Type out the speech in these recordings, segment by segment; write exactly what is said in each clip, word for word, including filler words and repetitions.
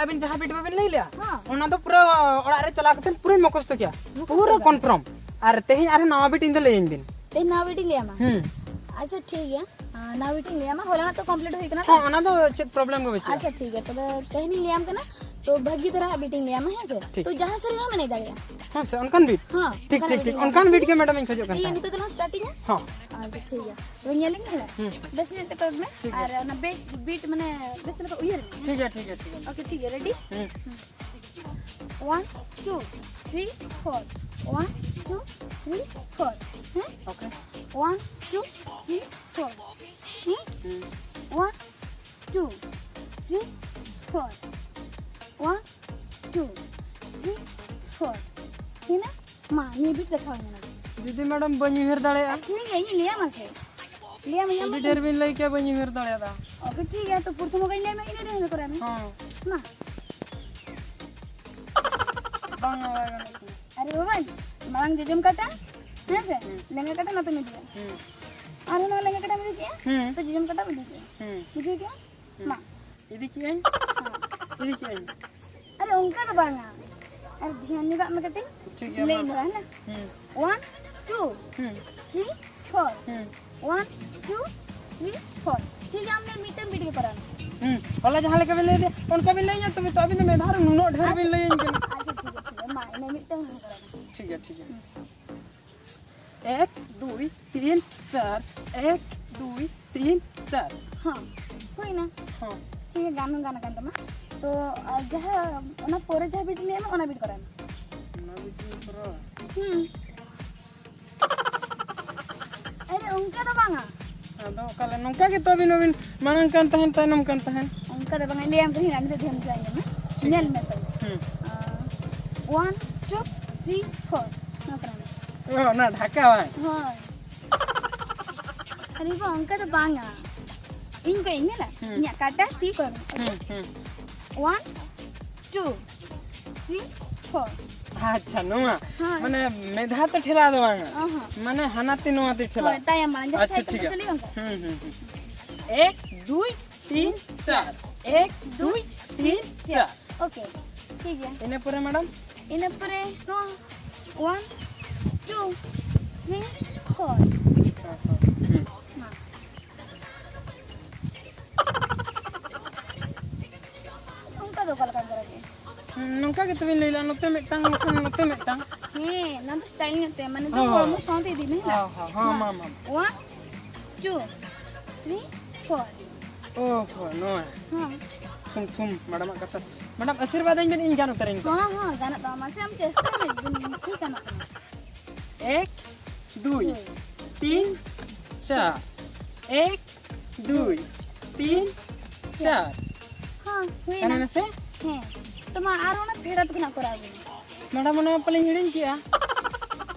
ᱟᱹᱵᱤᱱ ᱡᱟᱦᱟᱸ ᱵᱤᱴ ᱵᱟᱵᱤᱱ ᱞᱟᱹᱭ ᱞᱮᱜᱼᱟ, ᱦᱚᱸ᱾ ᱚᱱᱟ ᱫᱚ ᱯᱩᱨᱟᱹ ᱚᱲᱟᱜ ᱨᱮ ᱪᱟᱞᱟᱣ ᱠᱟᱛᱮ ᱯᱩᱨᱟᱹᱧ ᱢᱩᱠᱷᱚᱥᱛᱚ ᱠᱮᱭᱟ᱾ ᱢᱩᱠᱷᱚᱥᱛᱚ ᱯᱩᱨᱟᱹ ᱠᱮᱭᱟ᱾ ᱠᱚᱱᱯᱷᱟᱨᱢ᱾ ᱟᱨ ᱛᱮᱦᱮᱧ ᱟᱨᱦᱚᱸ ᱱᱟᱣᱟ ᱵᱤᱴ ᱤᱧ ᱫᱚ ᱞᱟᱹᱭᱟᱹᱧ ᱵᱤᱱ᱾ ᱛᱮᱦᱮᱧ ᱱᱟᱣᱟ ᱵᱤᱴ ᱤᱧ ᱞᱟᱹᱭᱟᱢᱟ? ᱦᱩᱸ᱾ ᱟᱪᱪᱷᱟ, ᱴᱷᱤᱠ ᱜᱮᱭᱟ᱾ ᱟᱸ, ᱱᱟᱣᱟ ᱵᱤᱴ ᱤᱧ ᱞᱟᱹᱭᱟᱢᱟ, ᱦᱚᱞᱟᱱᱟᱜ ᱛᱚ ᱠᱚᱢᱯᱞᱤᱴ ᱦᱩᱭ ᱠᱟᱱᱟ ᱛᱚ? ᱦᱚᱸ, ᱚᱱᱟ ᱫᱚ ᱪᱮᱫ ᱯᱨᱚᱵᱞᱮᱢ ᱜᱮ ᱵᱟᱹᱪᱩᱜᱼᱟ᱾ ᱟᱪᱪᱷᱟ, ᱴᱷᱤᱠ ᱜᱮᱭᱟ, ᱛᱚᱵᱮ ᱛᱮᱦᱮᱧ ᱤᱧ ᱞᱟᱹᱭᱟᱢ ᱠᱟᱱᱟ, ᱛᱚ ᱵᱷᱟᱹᱜᱤ ᱫᱷᱟᱨᱟ ᱵᱤᱴ ᱤᱧ ᱞᱟᱹᱭᱟᱢᱟ, ᱦᱮᱸ ᱥᱮ? ᱴᱷᱤᱠ᱾ ᱛᱚ ᱡᱟᱦᱟᱸ ᱥᱮᱫ ᱨᱮᱦᱚᱸᱢ ᱮᱱᱮᱡ ᱫᱟᱲᱮᱭᱟᱜᱼᱟ᱾ ᱦᱚᱸ ᱥᱮ, ᱚᱱᱠᱟᱱ ᱵᱤᱴ? ᱦᱚᱸ, ᱴᱷᱤᱠ, ᱚᱱᱠᱟᱱᱟᱜ ᱴᱷᱤᱠ, ᱵᱤᱴ ᱴᱷᱤᱠ, ᱤᱧ ᱞᱟᱹᱭᱟᱢᱟ᱾ ᱚᱱᱠᱟᱱ ᱵᱤᱴ ᱜᱮ ᱢᱮᱰᱟᱢ ᱤᱧ ᱠᱷᱚᱡᱚᱜ ᱠᱟᱱ ᱴᱷᱤᱠ ᱜᱮᱭᱟ, ᱛᱟᱦᱮᱸᱫ᱾ ᱱᱤᱛᱚᱜ ᱫᱚᱞᱟᱝ ᱥᱴᱟᱨᱴᱤᱝᱟ? ᱦᱚᱸ᱾ ᱟᱪᱪᱷᱟ, ᱴᱷᱤᱠ ᱜᱮᱭᱟ, ᱛᱚᱵᱮ ᱧᱮᱞᱤᱧ ᱢᱮ ᱦᱟᱸᱜ᱾ ᱦᱩᱸ᱾ ᱵᱮᱥ ᱧᱚᱜ ᱛᱮ ᱠᱚᱭᱚᱜ ᱢᱮ᱾ ᱴᱷᱤᱠ ᱜᱮᱭᱟ᱾ ᱟᱨ ᱚᱱᱟ ᱵᱤᱴ, ᱵᱤᱴ ᱢᱟᱱᱮ ᱵᱮᱥ ᱞᱮᱠᱟ ᱩᱭᱦᱟᱹᱨ ᱢᱮ, ᱦᱮᱸ ᱴᱷᱤᱠ ᱥᱮ? ᱜᱮᱭᱟ, ᱴᱷᱤᱠ ᱜᱮᱭᱟ, ᱴᱷᱤᱠ ᱜᱮᱭᱟ᱾ ᱳᱠᱮ, ᱴᱷᱤᱠ ᱜᱮᱭᱟ, ᱨᱮᱰᱤ? ᱦᱩᱸ᱾ ᱦᱩᱸ᱾ One, two, three, four. One, two, three, four. ᱦᱮᱸ? Okay. One, two, three, four. ᱦᱮᱸ? ᱦᱩᱸ᱾ One, two, three, four. One, two, three, four. ᱦᱩᱭᱱᱟ? ᱢᱟ, ᱱᱤᱭᱟᱹ ᱵᱤᱴ ᱫᱮᱠᱷᱟᱣ ᱤᱧ ᱢᱮ᱾ ᱡᱩᱫᱤ ᱢᱮᱰᱟᱢ ᱵᱟᱹᱧ ᱩᱭᱦᱟᱹᱨ ᱫᱟᱲᱮᱭᱟᱜᱼᱟ? ᱴᱷᱤᱠ ᱜᱮᱭᱟ, ᱤᱧᱤᱧ ᱞᱟᱹᱭᱟᱢᱟ ᱥᱮ᱾ ᱞᱟᱹᱭᱟᱢ, ᱞᱟᱹᱭᱟᱢ ᱟᱹᱰᱤ ᱢᱟᱥᱮ᱾ ᱰᱷᱮᱨ ᱵᱤᱱ ᱞᱟᱹᱭ ᱠᱮᱭᱟ, ᱵᱟᱹᱧ ᱩᱭᱦᱟᱹᱨ ᱫᱟᱲᱮᱭᱟᱫᱟ᱾ ᱳᱠᱮ, ᱴᱷᱤᱠ ᱜᱮᱭᱟ, ᱛᱚ ᱯᱨᱚᱛᱷᱚᱢ ᱚᱠᱟᱧ ᱞᱟᱹᱭᱟᱢᱟ, ᱤᱱᱟᱹ ᱨᱮ ᱦᱩᱭ ᱠᱚᱨᱟᱣ ᱢᱮ᱾ ᱦᱚᱸ᱾ ᱢᱟ᱾ ᱵᱟᱝᱟ, ᱵᱟᱭ ᱜᱟᱱᱚᱜ ᱠᱟᱱᱟ᱾ ᱟᱨᱮ ᱵᱟᱵᱟ, ᱢᱟᱲᱟᱝ ᱡᱚᱡᱚᱢ ᱠᱟᱴᱟ, ᱦᱮᱸ ᱥᱮ? ᱦᱩᱸ᱾ ᱞᱮᱸᱜᱟ ᱠᱟᱴᱟ ᱱᱚᱛᱮᱢ ᱤᱫᱤᱭᱟ᱾ ᱦᱩᱸ᱾ ᱟᱨᱦᱚᱸ ᱱᱚᱣᱟ ᱞᱮᱸᱜᱟ ᱠᱟᱴᱟᱢ ᱤᱫᱤ ᱠᱮᱜᱼᱟ, ᱦᱩᱸ᱾ ᱛᱚ ᱡᱚᱡᱚᱢ ᱠᱟᱴᱟᱢ ᱤᱫᱤ ᱠᱮᱜᱼᱟ᱾ ᱦᱩᱸ᱾ ᱵᱩᱡᱷᱟᱹᱣ ᱠᱮᱜᱼᱟᱢ? ᱦᱩᱸ᱾ ᱢᱟ᱾ ᱤᱫᱤ ᱠᱮᱜᱼᱟᱹᱧ᱾ ᱦᱮᱸ᱾ ᱤᱫᱤ ᱠᱮᱜᱼᱟᱹᱧ᱾ ᱟᱨᱮ ᱚᱱᱠᱟ ᱫᱚ ᱵᱟᱝᱟ᱾ ᱟᱨ ᱫᱷᱮᱭᱟᱱ ᱧᱚᱜᱟᱜ ᱢᱮ ᱠᱟᱹᱴᱤᱡ᱾ ᱴᱷᱤᱠ ᱜᱮᱭᱟ, ᱞᱟᱹᱭ ᱢᱟ᱾ ᱧᱚᱜᱟ, ᱦᱮᱸ ᱱᱟ? ᱦᱩᱸ᱾ One, two, ᱦᱩᱸ᱾ Three, four. ᱦᱩᱸ᱾ One, two, three, four. ᱴᱷᱤᱠ ᱜᱮᱭᱟ, ᱟᱢ ᱞᱟᱹᱭ ᱢᱤᱫᱴᱟᱝ ᱵᱤᱴ ᱜᱮ ᱯᱟᱨᱟᱣ ᱢᱮ᱾ ᱦᱩᱸ᱾ ᱦᱚᱞᱟ ᱡᱟᱦᱟᱸ ᱞᱮᱠᱟ ᱵᱤᱱ ᱞᱟᱹᱭ ᱟᱫᱮᱭᱟ, ᱚᱱᱠᱟ ᱵᱤᱱ ᱞᱟᱹᱭᱟ, ᱛᱚᱵᱮ ᱛᱚ ᱟᱹᱵᱤᱱ ᱫᱚ ᱢᱮᱫ ᱫᱷᱟᱣ ᱨᱮ ᱱᱩᱱᱟᱹᱜ ᱰᱷᱮᱨ ᱵᱤᱱ ᱞᱟᱹᱭᱟᱹᱧ ᱠᱟᱱᱟ᱾ ᱟᱪᱪᱷᱟ, ᱴᱷᱤᱠ ᱜᱮᱭᱟ, ᱴᱷᱤᱠ ᱜᱮᱭᱟ᱾ ᱢᱟ, ᱤᱱᱟᱹ ᱢᱤᱫᱴᱟᱝ ᱜᱮ ᱯᱟᱨᱟᱣ ᱢᱮ᱾ ᱴᱷᱤᱠ ᱜᱮᱭᱟ, ᱴᱷᱤᱠ ᱜᱮᱭᱟ᱾ ᱦᱩᱸ᱾ ᱮᱠ, ᱫᱩᱭ, ᱛᱤᱱ, ᱪᱟᱨ᱾ ᱮᱠ, ᱫᱩᱭ, ᱛᱤᱱ, ᱪᱟᱨ᱾ ᱦᱚᱸ, ᱦᱩᱭᱱᱟ᱾ ᱦᱚᱸ᱾ ᱴᱷᱤᱠ ᱜᱮᱭᱟ, ᱜᱟᱱ ᱦᱚᱸ ᱜᱟᱱ ᱟᱠᱟᱱ ᱛᱟᱢᱟ᱾ ᱛᱚ, ᱟᱨ ᱡᱟᱦᱟᱸ, ᱚᱱᱟ ᱯᱚᱨᱮ ᱡᱟᱦᱟᱸ ᱵᱤᱴ ᱞᱮ ᱮᱢᱟ, ᱚᱱᱟ ᱵᱤᱴ ᱠᱚᱨᱟᱣ ᱢᱮ᱾ ᱚᱱᱟ ᱵᱤᱴ ᱤᱧ ᱠᱚᱨᱟᱣᱟ? ᱦᱩᱸ᱾ ᱟᱨᱮ, ᱚᱱᱠᱟ ᱫᱚ ᱵᱟᱝᱟ᱾ ᱟᱫᱚ ᱚᱠᱟ ᱞᱮ-, ᱱᱚᱝᱠᱟ ᱜᱮᱛᱚ ᱟᱹᱵᱤᱱ ᱢᱟᱵᱤᱱ ᱢᱟᱲᱟᱝ ᱠᱟᱱ ᱛᱟᱦᱮᱸᱱ, ᱛᱟᱭᱱᱚᱢ ᱠᱟᱱ ᱛᱟᱦᱮᱸᱱ᱾ ᱚᱱᱠᱟ ᱫᱚ ᱵᱟᱝᱟ, ᱞᱟᱹᱭᱟᱢ ᱠᱟᱹᱱᱟᱹᱧ, ᱟᱢ ᱫᱚ ᱫᱷᱮᱭᱟᱱ ᱛᱮ ᱟᱸᱡᱚᱢ ᱢᱮ᱾ ᱴᱷᱤᱠ᱾ ᱧᱮᱞ ᱢᱮ ᱥᱮ᱾ ᱦᱩᱸ᱾ ᱟᱸ, one, two, three, four. ᱱᱚᱣᱟ ᱠᱟᱱᱟ᱾ ᱚ, ᱚᱱᱟ ᱰᱷᱟᱠᱟ ᱵᱟᱝ? ᱦᱳᱭ᱾ ᱟᱨᱮ ᱵᱟᱵᱟ, ᱚᱱᱠᱟ ᱫᱚ ᱵᱟᱝᱟ᱾ ᱤᱧ ᱠᱚ ᱤᱧ ᱧᱮᱞᱟ᱾ ᱦᱩᱸ᱾ ᱤᱧᱟᱹᱜ ᱠᱟᱴᱟ ᱛᱤ ᱠᱚ ᱮᱢᱟ᱾ ᱦᱩᱸ, ᱦᱩᱸ᱾ One, two, three, four. ᱟᱪᱪᱷᱟ, ᱱᱚᱣᱟ᱾ ᱦᱳᱭ᱾ ᱢᱟᱱᱮ ᱢᱤᱫ ᱫᱷᱟᱣ ᱛᱮ ᱴᱷᱮᱞᱟᱣ ᱫᱚ ᱵᱟᱝᱟ᱾ ᱚ ᱦᱚᱸ᱾ ᱢᱟᱱᱮ ᱦᱟᱱᱟ ᱛᱤ ᱱᱚᱣᱟ ᱛᱤ ᱴᱷᱮᱞᱟᱣ᱾ ᱦᱳᱭ, ᱛᱟᱭᱚᱢ ᱢᱟᱲᱟᱝ ᱡᱟᱦᱟᱸ ᱟᱪᱪᱷᱟ, side ᱛᱮ ᱴᱷᱤᱠ ᱜᱮᱭᱟ᱾ ᱪᱟᱹᱞᱩᱭ ᱚᱱᱠᱟ᱾ ᱦᱩᱸ, ᱦᱩᱸ, ᱦᱩᱸ᱾ ᱮᱠ, ᱫᱩᱭ, ᱛᱤᱱ, ᱪᱟᱨ᱾ ᱮᱠ, ᱫᱩᱭ, ᱛᱤᱱ, ᱪᱟᱨ᱾ ᱳᱠᱮ, ᱴᱷᱤᱠ ᱜᱮᱭᱟ᱾ ᱤᱱᱟᱹ ᱯᱚᱨᱮ ᱢᱮᱰᱟᱢ? ᱤᱱᱟᱹ ᱯᱚᱨᱮ ᱱᱚᱣᱟ ᱚᱣᱟᱱ, ᱴᱩ, ᱛᱷᱨᱤ, ᱯᱷᱳᱨ᱾ ᱢᱟ᱾ ᱚᱱᱠᱟ ᱫᱚ ᱚᱠᱟ ᱞᱮᱠᱟᱢ ᱠᱚᱨᱟᱣ ᱠᱮᱫᱼᱟ? ᱦᱩᱸ, ᱱᱚᱝᱠᱟ ᱜᱮ ᱛᱚᱵᱮᱧ ᱞᱟᱹᱭ ᱞᱮᱫᱼᱟ, ᱱᱚᱛᱮ ᱢᱤᱫᱴᱟᱝ, ᱵᱟᱠᱷᱟᱱ ᱱᱚᱛᱮ ᱢᱤᱫᱴᱟᱝ᱾ ᱦᱮᱸ, ᱚᱱᱟ ᱫᱚ ᱥᱴᱟᱭᱤᱞ ᱧᱚᱜ ᱛᱮ, ᱢᱟᱱᱮ ᱫᱚ ᱦᱚᱸ᱾ ᱦᱚᱲᱢᱚ ᱥᱟᱶᱛᱮ ᱤᱫᱤ ᱢᱮ, ᱦᱮᱸ᱾ ᱦᱚᱸ, ᱦᱚᱸ, ᱢᱟ, ᱢᱟ, ᱢᱟ᱾ One, two, three, four. ᱚ ᱦᱚᱸ, ᱱᱚᱣᱟ᱾ ᱦᱚᱸ᱾ ᱛᱷᱩᱢ, ᱛᱷᱩᱢ, ᱢᱮᱰᱟᱢᱟᱜ ᱠᱟᱛᱷᱟ᱾ ᱢᱮᱰᱟᱢ, ᱟᱥᱤᱨᱵᱟᱫᱽ ᱟᱹᱧ ᱵᱮᱱ, ᱤᱧ ᱜᱟᱱ ᱩᱛᱟᱹᱨᱟᱹᱧ ᱠᱟᱱᱟ᱾ ᱦᱚᱸ, ᱦᱚᱸ, ᱜᱟᱱᱚᱜ ᱛᱟᱢᱟ᱾ ᱢᱟᱥᱮ ᱟᱢ ᱪᱮᱥᱴᱟᱭ ᱢᱮ, ᱴᱷᱤᱠ ᱜᱟᱱᱚᱜ ᱛᱟᱢᱟ᱾ ᱮᱠ, ᱫᱩᱭ, ᱦᱳᱭ᱾ ᱛᱤᱱ, ᱪᱟᱨ᱾ ᱮᱠ, ᱫᱩᱭ, ᱛᱤᱱ, ᱪᱟᱨ᱾ ᱦᱚᱸ, ᱦᱩᱭᱱᱟ᱾ ᱜᱟᱱ ᱮᱱᱟ ᱥᱮ? ᱦᱮᱸ᱾ ᱛᱚ ᱢᱟ ᱟᱨ ᱚᱱᱟ ᱯᱷᱮᱰᱟᱛ ᱠᱷᱚᱱᱟᱜ ᱠᱚᱨᱟᱣ ᱵᱤᱱ᱾ ᱢᱮᱰᱟᱢ, ᱚᱱᱟ ᱢᱟ ᱯᱟᱞᱮᱧ ᱦᱤᱲᱤᱧ ᱠᱮᱜᱼᱟ᱾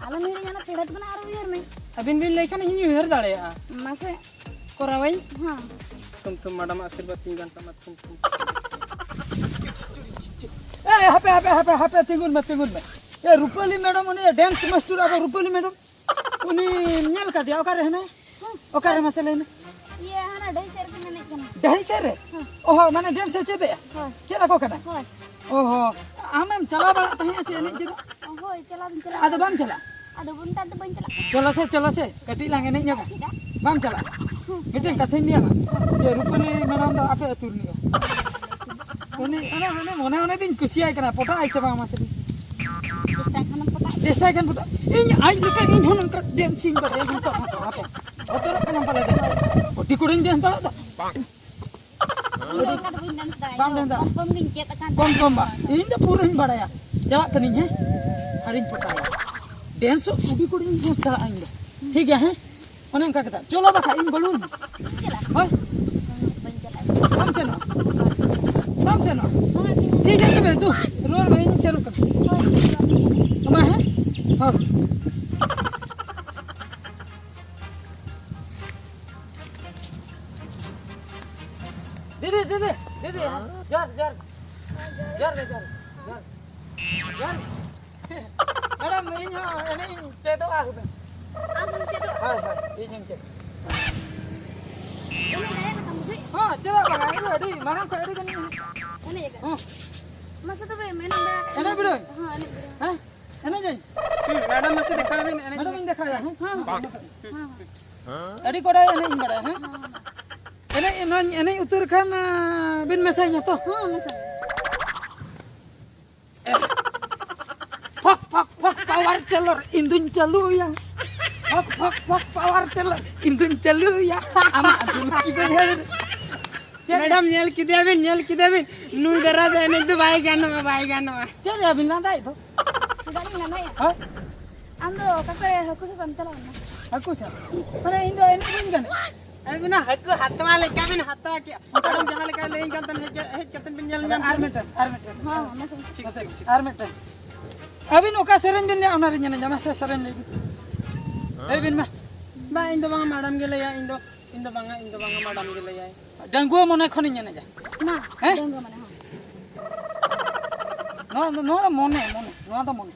ᱟᱞᱚᱢ ᱦᱤᱲᱤᱧᱟ, ᱚᱱᱟ ᱯᱷᱮᱰᱟᱛ ᱠᱷᱚᱱᱟᱜ ᱟᱨᱚ ᱩᱭᱦᱟᱹᱨ ᱢᱮ᱾ ᱟᱹᱵᱤᱱ ᱵᱤᱱ ᱞᱟᱹᱭ ᱠᱷᱟᱱ ᱤᱧ ᱩᱭᱦᱟᱹᱨ ᱫᱟᱲᱮᱭᱟᱜᱼᱟ᱾ ᱢᱟᱥᱮ᱾ ᱠᱚᱨᱟᱣᱟᱹᱧ᱾ ᱦᱚᱸ᱾ ᱛᱷᱩᱢ ᱛᱷᱩᱢ, ᱢᱮᱰᱟᱢᱟᱜ ᱟᱥᱤᱨᱵᱟᱫᱽ ᱛᱤᱧ ᱜᱟᱱ ᱛᱟᱢᱟ, ᱛᱷᱩᱢ ᱛᱷᱩᱢ᱾ ᱮ, ᱦᱟᱯᱮ, ᱦᱟᱯᱮ, ᱦᱟᱯᱮ, ᱦᱟᱯᱮ, ᱛᱤᱸᱜᱩᱱ ᱢᱮ, ᱛᱤᱸᱜᱩᱱ ᱢᱮ᱾ ᱮ, ᱨᱩᱯᱟᱹᱞᱤ ᱢᱮᱰᱟᱢ, ᱩᱱᱤ ᱰᱮᱱᱥ ᱢᱟᱥᱴᱟᱨ ᱟᱵᱚ ᱨᱩᱯᱟᱹᱞᱤ ᱢᱮᱰᱟᱢ, ᱩᱱᱤ ᱧᱮᱞ ᱠᱟᱫᱮᱭᱟ? ᱚᱠᱟᱨᱮ ᱦᱮᱱᱟᱭ? ᱦᱚᱸ᱾ ᱚᱠᱟᱨᱮ ᱢᱟᱥᱮ ᱞᱟᱹᱭ ᱢᱮ? ᱤᱭᱟᱹ, ᱦᱟᱱᱟ ᱰᱟᱹᱦᱤ ᱥᱮᱫ ᱨᱮᱠᱤᱱ ᱮᱱᱮᱡ ᱠᱟᱱᱟ᱾ ᱰᱟᱹᱦᱤ ᱥᱮᱫ ᱨᱮ? ᱦᱚᱸ᱾ ᱚ ᱦᱚᱸ, ᱢᱟᱱᱮ ᱰᱮᱱᱥ ᱮ ᱪᱮᱫ ᱮᱜᱼᱟ? ᱦᱳᱭ᱾ ᱪᱮᱫ ᱟᱠᱚ ᱠᱟᱱᱟ? ᱦᱳᱭ᱾ ᱚ ᱦᱚᱸ, ᱟᱢᱮᱢ ᱪᱟᱞᱟᱣ ᱵᱟᱲᱟᱜ ᱛᱟᱦᱮᱸᱜᱼᱟ ᱪᱮ ᱮᱱᱮᱡ ᱪᱮᱫᱚᱜ? ᱦᱳᱭ, ᱪᱟᱞᱟᱣ ᱫᱚᱧ ᱪᱟᱞᱟᱜ ᱟᱫᱚ ᱠᱟᱱᱟ᱾ ᱵᱟᱢ ᱪᱟᱞᱟᱜᱼᱟ? ᱟᱫᱚ ᱱᱮᱛᱟᱨ ᱫᱚ ᱵᱟᱹᱧ ᱪᱟᱞᱟᱜ ᱠᱟᱱᱟ᱾ ᱪᱚᱞᱚ ᱥᱮ, ᱪᱚᱞᱚ ᱥᱮ, ᱠᱟᱹᱴᱤᱡ ᱞᱟᱝ ᱮᱱᱮᱡ ᱧᱚᱜᱟ᱾ ᱪᱮᱫᱟᱜ? ᱵᱟᱢ ᱪᱟᱞᱟᱜᱼᱟ? ᱦᱩᱸ᱾ ᱢᱤᱫᱴᱮᱱ ᱠᱟᱛᱷᱟᱧ ᱞᱟᱹᱭᱟᱢᱟ, ᱡᱮ ᱨᱩᱯᱟᱹᱞᱤ ᱢᱮᱰᱟᱢ ᱫᱚ ᱟᱯᱮ ᱟᱹᱛᱩ ᱨᱤᱱᱤᱡ ᱠᱟᱱᱟ᱾ ᱩᱱᱤ, ᱚᱱᱮ, ᱚᱱᱮ, ᱢᱚᱱᱮ ᱢᱚᱱᱮ ᱫᱚᱧ ᱠᱩᱥᱤᱭᱟᱭ ᱠᱟᱱᱟ, ᱯᱚᱴᱟᱜ ᱟᱭ ᱥᱮ ᱵᱟᱝ ᱢᱟᱥᱮ ᱞᱟᱹᱭ ᱢᱮ? ᱪᱮᱥᱴᱟᱭ ᱠᱷᱟᱱᱮᱢ ᱯᱚᱴᱟᱜ᱾ ᱪᱮᱥᱴᱟᱭ ᱠᱷᱟᱱ ᱯᱚᱴᱟᱜ᱾ ᱤᱧ ᱟᱡ ᱞᱮᱠᱟ ᱤᱧ ᱦᱚᱸ ᱱᱚᱝᱠᱟ ᱰᱮᱱᱥᱤᱧ ᱵᱟᱰᱟᱭᱟ, ᱱᱚᱝᱠᱟ, ᱱᱚᱝᱠᱟ, ᱦᱟᱯᱮ᱾ ᱵᱚᱛᱚᱨᱚᱜ ᱠᱟᱱᱟᱢ ᱯᱟᱞᱮ ᱰᱮᱱᱥ᱾ ᱟᱹᱰᱤ ᱠᱩᱲᱤᱧ ᱰᱮᱱᱥ ᱫᱟᱲᱮᱭᱟᱜ ᱫᱚ᱾ ᱤᱧ ᱫᱚ ᱚᱱᱠᱟ ᱫᱚ ᱵᱟᱹᱧ ᱰᱮᱱᱥ ᱫᱟᱲᱮᱭᱟᱜᱼᱟ᱾ ᱵᱟᱢ ᱰᱮᱱᱥ ᱫᱟᱲᱮᱭᱟᱜᱼᱟ? ᱠᱚᱢ ᱠᱚᱢ ᱜᱤᱧ ᱪᱮᱫ ᱟᱠᱟᱱ᱾ ᱠᱚᱢ ᱠᱚᱢ ᱵᱟ᱾ ᱤᱧ ᱫᱚ ᱯᱩᱨᱟᱹᱧ ᱵᱟᱲᱟᱭᱟ᱾ ᱪᱟᱞᱟᱜ ᱠᱟᱹᱱᱟᱹᱧ, ᱦᱮᱸ? ᱟᱨᱤᱧ ᱯᱚᱴᱟᱭᱟ᱾ ᱰᱮᱱᱥ ᱦᱚᱸ ᱟᱹᱰᱤ ᱠᱩᱲᱤᱧ ᱰᱮᱱᱥ ᱫᱟᱲᱮᱭᱟᱜᱼᱟ ᱤᱧ ᱫᱚ᱾ ᱴᱷᱤᱠ ᱜᱮᱭᱟ, ᱦᱮᱸ? ᱚᱱᱮ ᱚᱱᱠᱟ ᱠᱟᱛᱷᱟ᱾ ᱪᱚᱞᱚ ᱵᱟᱠᱷᱟᱡ ᱤᱧ ᱜᱚᱲᱚᱣᱟᱹᱧ ᱢᱮ᱾ ᱪᱟᱞᱟᱜ᱾ ᱦᱳᱭ᱾ ᱵᱟᱹᱧ ᱪᱟᱞᱟᱜᱼᱟ᱾ ᱵᱟᱢ ᱥᱮᱱᱚᱜᱼᱟ? ᱵᱟᱢ ᱥᱮᱱᱚᱜᱼᱟ? ᱵᱟᱝᱟ, ᱛᱤᱸᱜᱩ᱾ ᱴᱷᱤᱠ ᱜᱮᱭᱟ ᱛᱚᱵᱮ, ᱫᱩ, ᱨᱩᱣᱟᱹᱲ ᱢᱮ, ᱤᱧ ᱪᱟᱹᱞᱩᱜ ᱠᱟᱱᱟ᱾ ᱦᱳᱭ, ᱦᱤᱡᱩᱜ ᱟᱢ᱾ ᱟᱢᱟ, ᱦᱮᱸ? ᱦᱳᱭ᱾ ᱫᱤᱫᱤ, ᱫᱤᱫᱤ, ᱫᱤᱫᱤ, ᱡᱚᱦᱟᱨ, ᱡᱚᱦᱟᱨ᱾ ᱡᱚᱦᱟᱨ ᱜᱮ, ᱡᱚᱦᱟᱨ, ᱡᱚᱦᱟᱨ᱾ ᱡᱚᱦᱟᱨ᱾ ᱢᱮᱰᱟᱢ, ᱤᱧ ᱦᱚᱸ ᱮᱱᱮᱡ ᱤᱧ ᱪᱮᱫᱚᱜᱼᱟ ᱦᱩᱱᱟᱹᱝ᱾ ᱟᱢ ᱦᱚᱸᱢ ᱪᱮᱫᱚᱜᱼᱟ? ᱦᱳᱭ, ᱦᱳᱭ, ᱤᱧ ᱦᱚᱸᱧ ᱪᱮᱫ᱾ ᱩᱱᱟᱹᱜ ᱫᱟᱭᱟ ᱠᱟᱛᱷᱟᱢ ᱵᱩᱡᱷᱟᱹᱣᱮᱫᱼᱟ? ᱦᱚᱸ, ᱪᱮᱫᱟᱜ ᱵᱟᱝᱟ? ᱤᱧ ᱫᱚ ᱟᱹᱰᱤ ᱢᱟᱲᱟᱝ ᱠᱷᱚᱱ ᱟᱹᱰᱤ ᱜᱟᱱ ᱤᱧ ᱮᱱᱮᱡ ᱟᱠᱟᱫ᱾ ᱦᱚᱸ᱾ ᱢᱟᱥᱮ ᱛᱚᱵᱮ ᱢᱮᱱ ᱵᱟᱲᱟ᱾ ᱮᱱᱮᱡ ᱵᱤᱰᱟᱹᱣ? ᱦᱚᱸ, ᱮᱱᱮᱡ ᱵᱤᱰᱟᱹᱣ᱾ ᱦᱮᱸ? ᱮᱱᱮᱡ ᱟᱹᱧ? ᱦᱩᱸ, ᱢᱮᱰᱟᱢ ᱢᱟᱥᱮ ᱫᱮᱠᱷᱟᱣ ᱵᱤᱱ, ᱮᱱᱮᱡ ᱢᱮᱰᱟᱢ ᱤᱧ ᱫᱮᱠᱷᱟᱣᱮᱫᱟ, ᱦᱮᱸ? ᱦᱚᱸ, ᱦᱚᱸ, ᱦᱚᱸ᱾ ᱟᱹᱰᱤ ᱠᱚᱰᱟ ᱮᱱᱮᱡ ᱤᱧ ᱵᱟᱲᱟᱭᱟ, ᱦᱮᱸ? ᱦᱚᱸ, ᱦᱚᱸ᱾ ᱮᱱᱮᱡ, ᱱᱚᱣᱟᱧ ᱮᱱᱮᱡ ᱩᱛᱟᱹᱨ ᱠᱷᱟᱱ, ᱟᱸ, ᱵᱤᱱ ᱢᱮᱥᱟᱧᱟ ᱛᱚ? ᱦᱚᱸ, ᱢᱮᱥᱟ᱾ ᱯᱷᱚᱠ, ᱯᱷᱚᱠ, ᱯᱷᱚᱠ, power tiller, ᱤᱧ ᱫᱩᱧ ᱪᱟᱹᱞᱩᱭᱟ᱾ ᱯᱷᱚᱠ, ᱯᱷᱚᱠ, ᱯᱷᱚᱠ, power tiller, ᱤᱧ ᱫᱩᱧ ᱪᱟᱹᱞᱩᱭᱟ᱾ ᱟᱢᱟᱜ ᱫᱩᱞᱠᱤ ᱵᱟᱹᱭᱦᱟᱹᱲ᱾ ᱪᱮᱫ? ᱢᱮᱰᱟᱢ, ᱧᱮᱞ ᱠᱮᱫᱮᱭᱟ ᱵᱤᱱ, ᱧᱮᱞ ᱠᱮᱫᱮᱭᱟ ᱵᱤᱱ? ᱱᱩᱭ ᱫᱟᱨᱟ ᱫᱚ ᱮᱱᱮᱡ ᱫᱚ ᱵᱟᱭ ᱜᱟᱱᱚᱜᱼᱟ, ᱵᱟᱭ ᱜᱟᱱᱚᱜᱼᱟ᱾ ᱪᱮᱫ ᱨᱮᱭᱟᱜ ᱵᱤᱱ ᱞᱟᱸᱫᱟᱭᱮᱫ ᱫᱚ? ᱪᱮᱫᱟᱜ ᱞᱤᱧ ᱞᱟᱸᱫᱟᱭᱟ? ᱦᱳᱭ᱾ ᱟᱢ ᱫᱚ ᱚᱠᱟ ᱠᱚᱨᱮ ᱦᱟᱹᱠᱩ ᱥᱟᱵ ᱮᱢ ᱪᱟᱞᱟᱣ ᱞᱮᱱᱟ? ᱦᱟᱹᱠᱩ ᱥᱟᱵ? ᱢᱟᱱᱮ ᱤᱧ ᱫᱚ ᱮᱱᱮᱡ ᱵᱟᱹᱧ ᱜᱟᱱᱟ᱾ ᱟᱹᱵᱤᱱᱟᱜ ᱦᱟᱹᱠᱩ ᱦᱟᱛᱣᱟ ᱞᱮᱠᱟ ᱵᱤᱱ ᱦᱟᱛᱟᱣ ᱠᱮᱜᱼᱟ᱾ ᱢᱮᱰᱟᱢ ᱡᱟᱦᱟᱸ ᱞᱮᱠᱟᱭ ᱞᱟᱹᱭᱟᱹᱧ ᱠᱟᱱ ᱛᱟᱦᱮᱱ, ᱦᱮᱡ, ᱦᱮᱡ ᱠᱟᱛᱮ ᱵᱤᱱ ᱧᱮᱞ ᱧᱟᱢ ᱟᱨ ᱠᱮᱫᱟ᱾ ᱢᱤᱫᱴᱮᱱ, ᱟᱨ ᱢᱤᱫᱴᱮᱱ᱾ ᱦᱚᱸ, ᱦᱚᱸ, ᱢᱟᱥᱮ᱾ ᱴᱷᱤᱠ, ᱴᱷᱤᱠ, ᱴᱷᱤᱠ᱾ ᱟᱨ ᱢᱤᱫᱴᱮᱱ᱾ ᱟᱹᱵᱤᱱ ᱚᱠᱟ ᱥᱮᱨᱮᱧ ᱵᱤᱱ ᱞᱟᱹᱭᱟ, ᱚᱱᱟ ᱨᱮ ᱧᱮᱞ ᱧᱟᱢᱟ᱾ ᱥᱮ ᱥᱮᱨᱮᱧ ᱞᱟᱹᱭ ᱵᱤᱱ᱾ ᱞᱟᱹᱭ ᱵᱤᱱ ᱢᱟ᱾ ᱵᱟᱝ, ᱤᱧ ᱫᱚ ᱵᱟᱝᱟ, ᱢᱮᱰᱟᱢ ᱜᱮ ᱞᱟᱹᱭᱟ, ᱤᱧ ᱫᱚ, ᱤᱧ ᱫᱚ ᱵᱟᱝᱟ, ᱤᱧ ᱫᱚ ᱵᱟᱝᱟ, ᱢᱮᱰᱟᱢ ᱜᱮ ᱞᱟᱹᱭᱟᱭ᱾ ᱰᱟᱺᱜᱩᱣᱟᱹ ᱢᱚᱱᱮ ᱠᱷᱚᱱᱤᱧ ᱮᱱᱮᱡᱟ᱾ ᱢᱟ, ᱦᱮᱸ? ᱰᱟᱺᱜᱩᱣᱟᱹ ᱢᱚᱱᱮ, ᱦᱚᱸ᱾ ᱱᱚᱣᱟ ᱫᱚ, ᱱᱚᱣᱟ ᱫᱚ ᱢᱚᱱᱮ, ᱢᱚᱱᱮ, ᱱᱚᱣᱟ ᱫᱚ ᱢᱚᱱᱮ᱾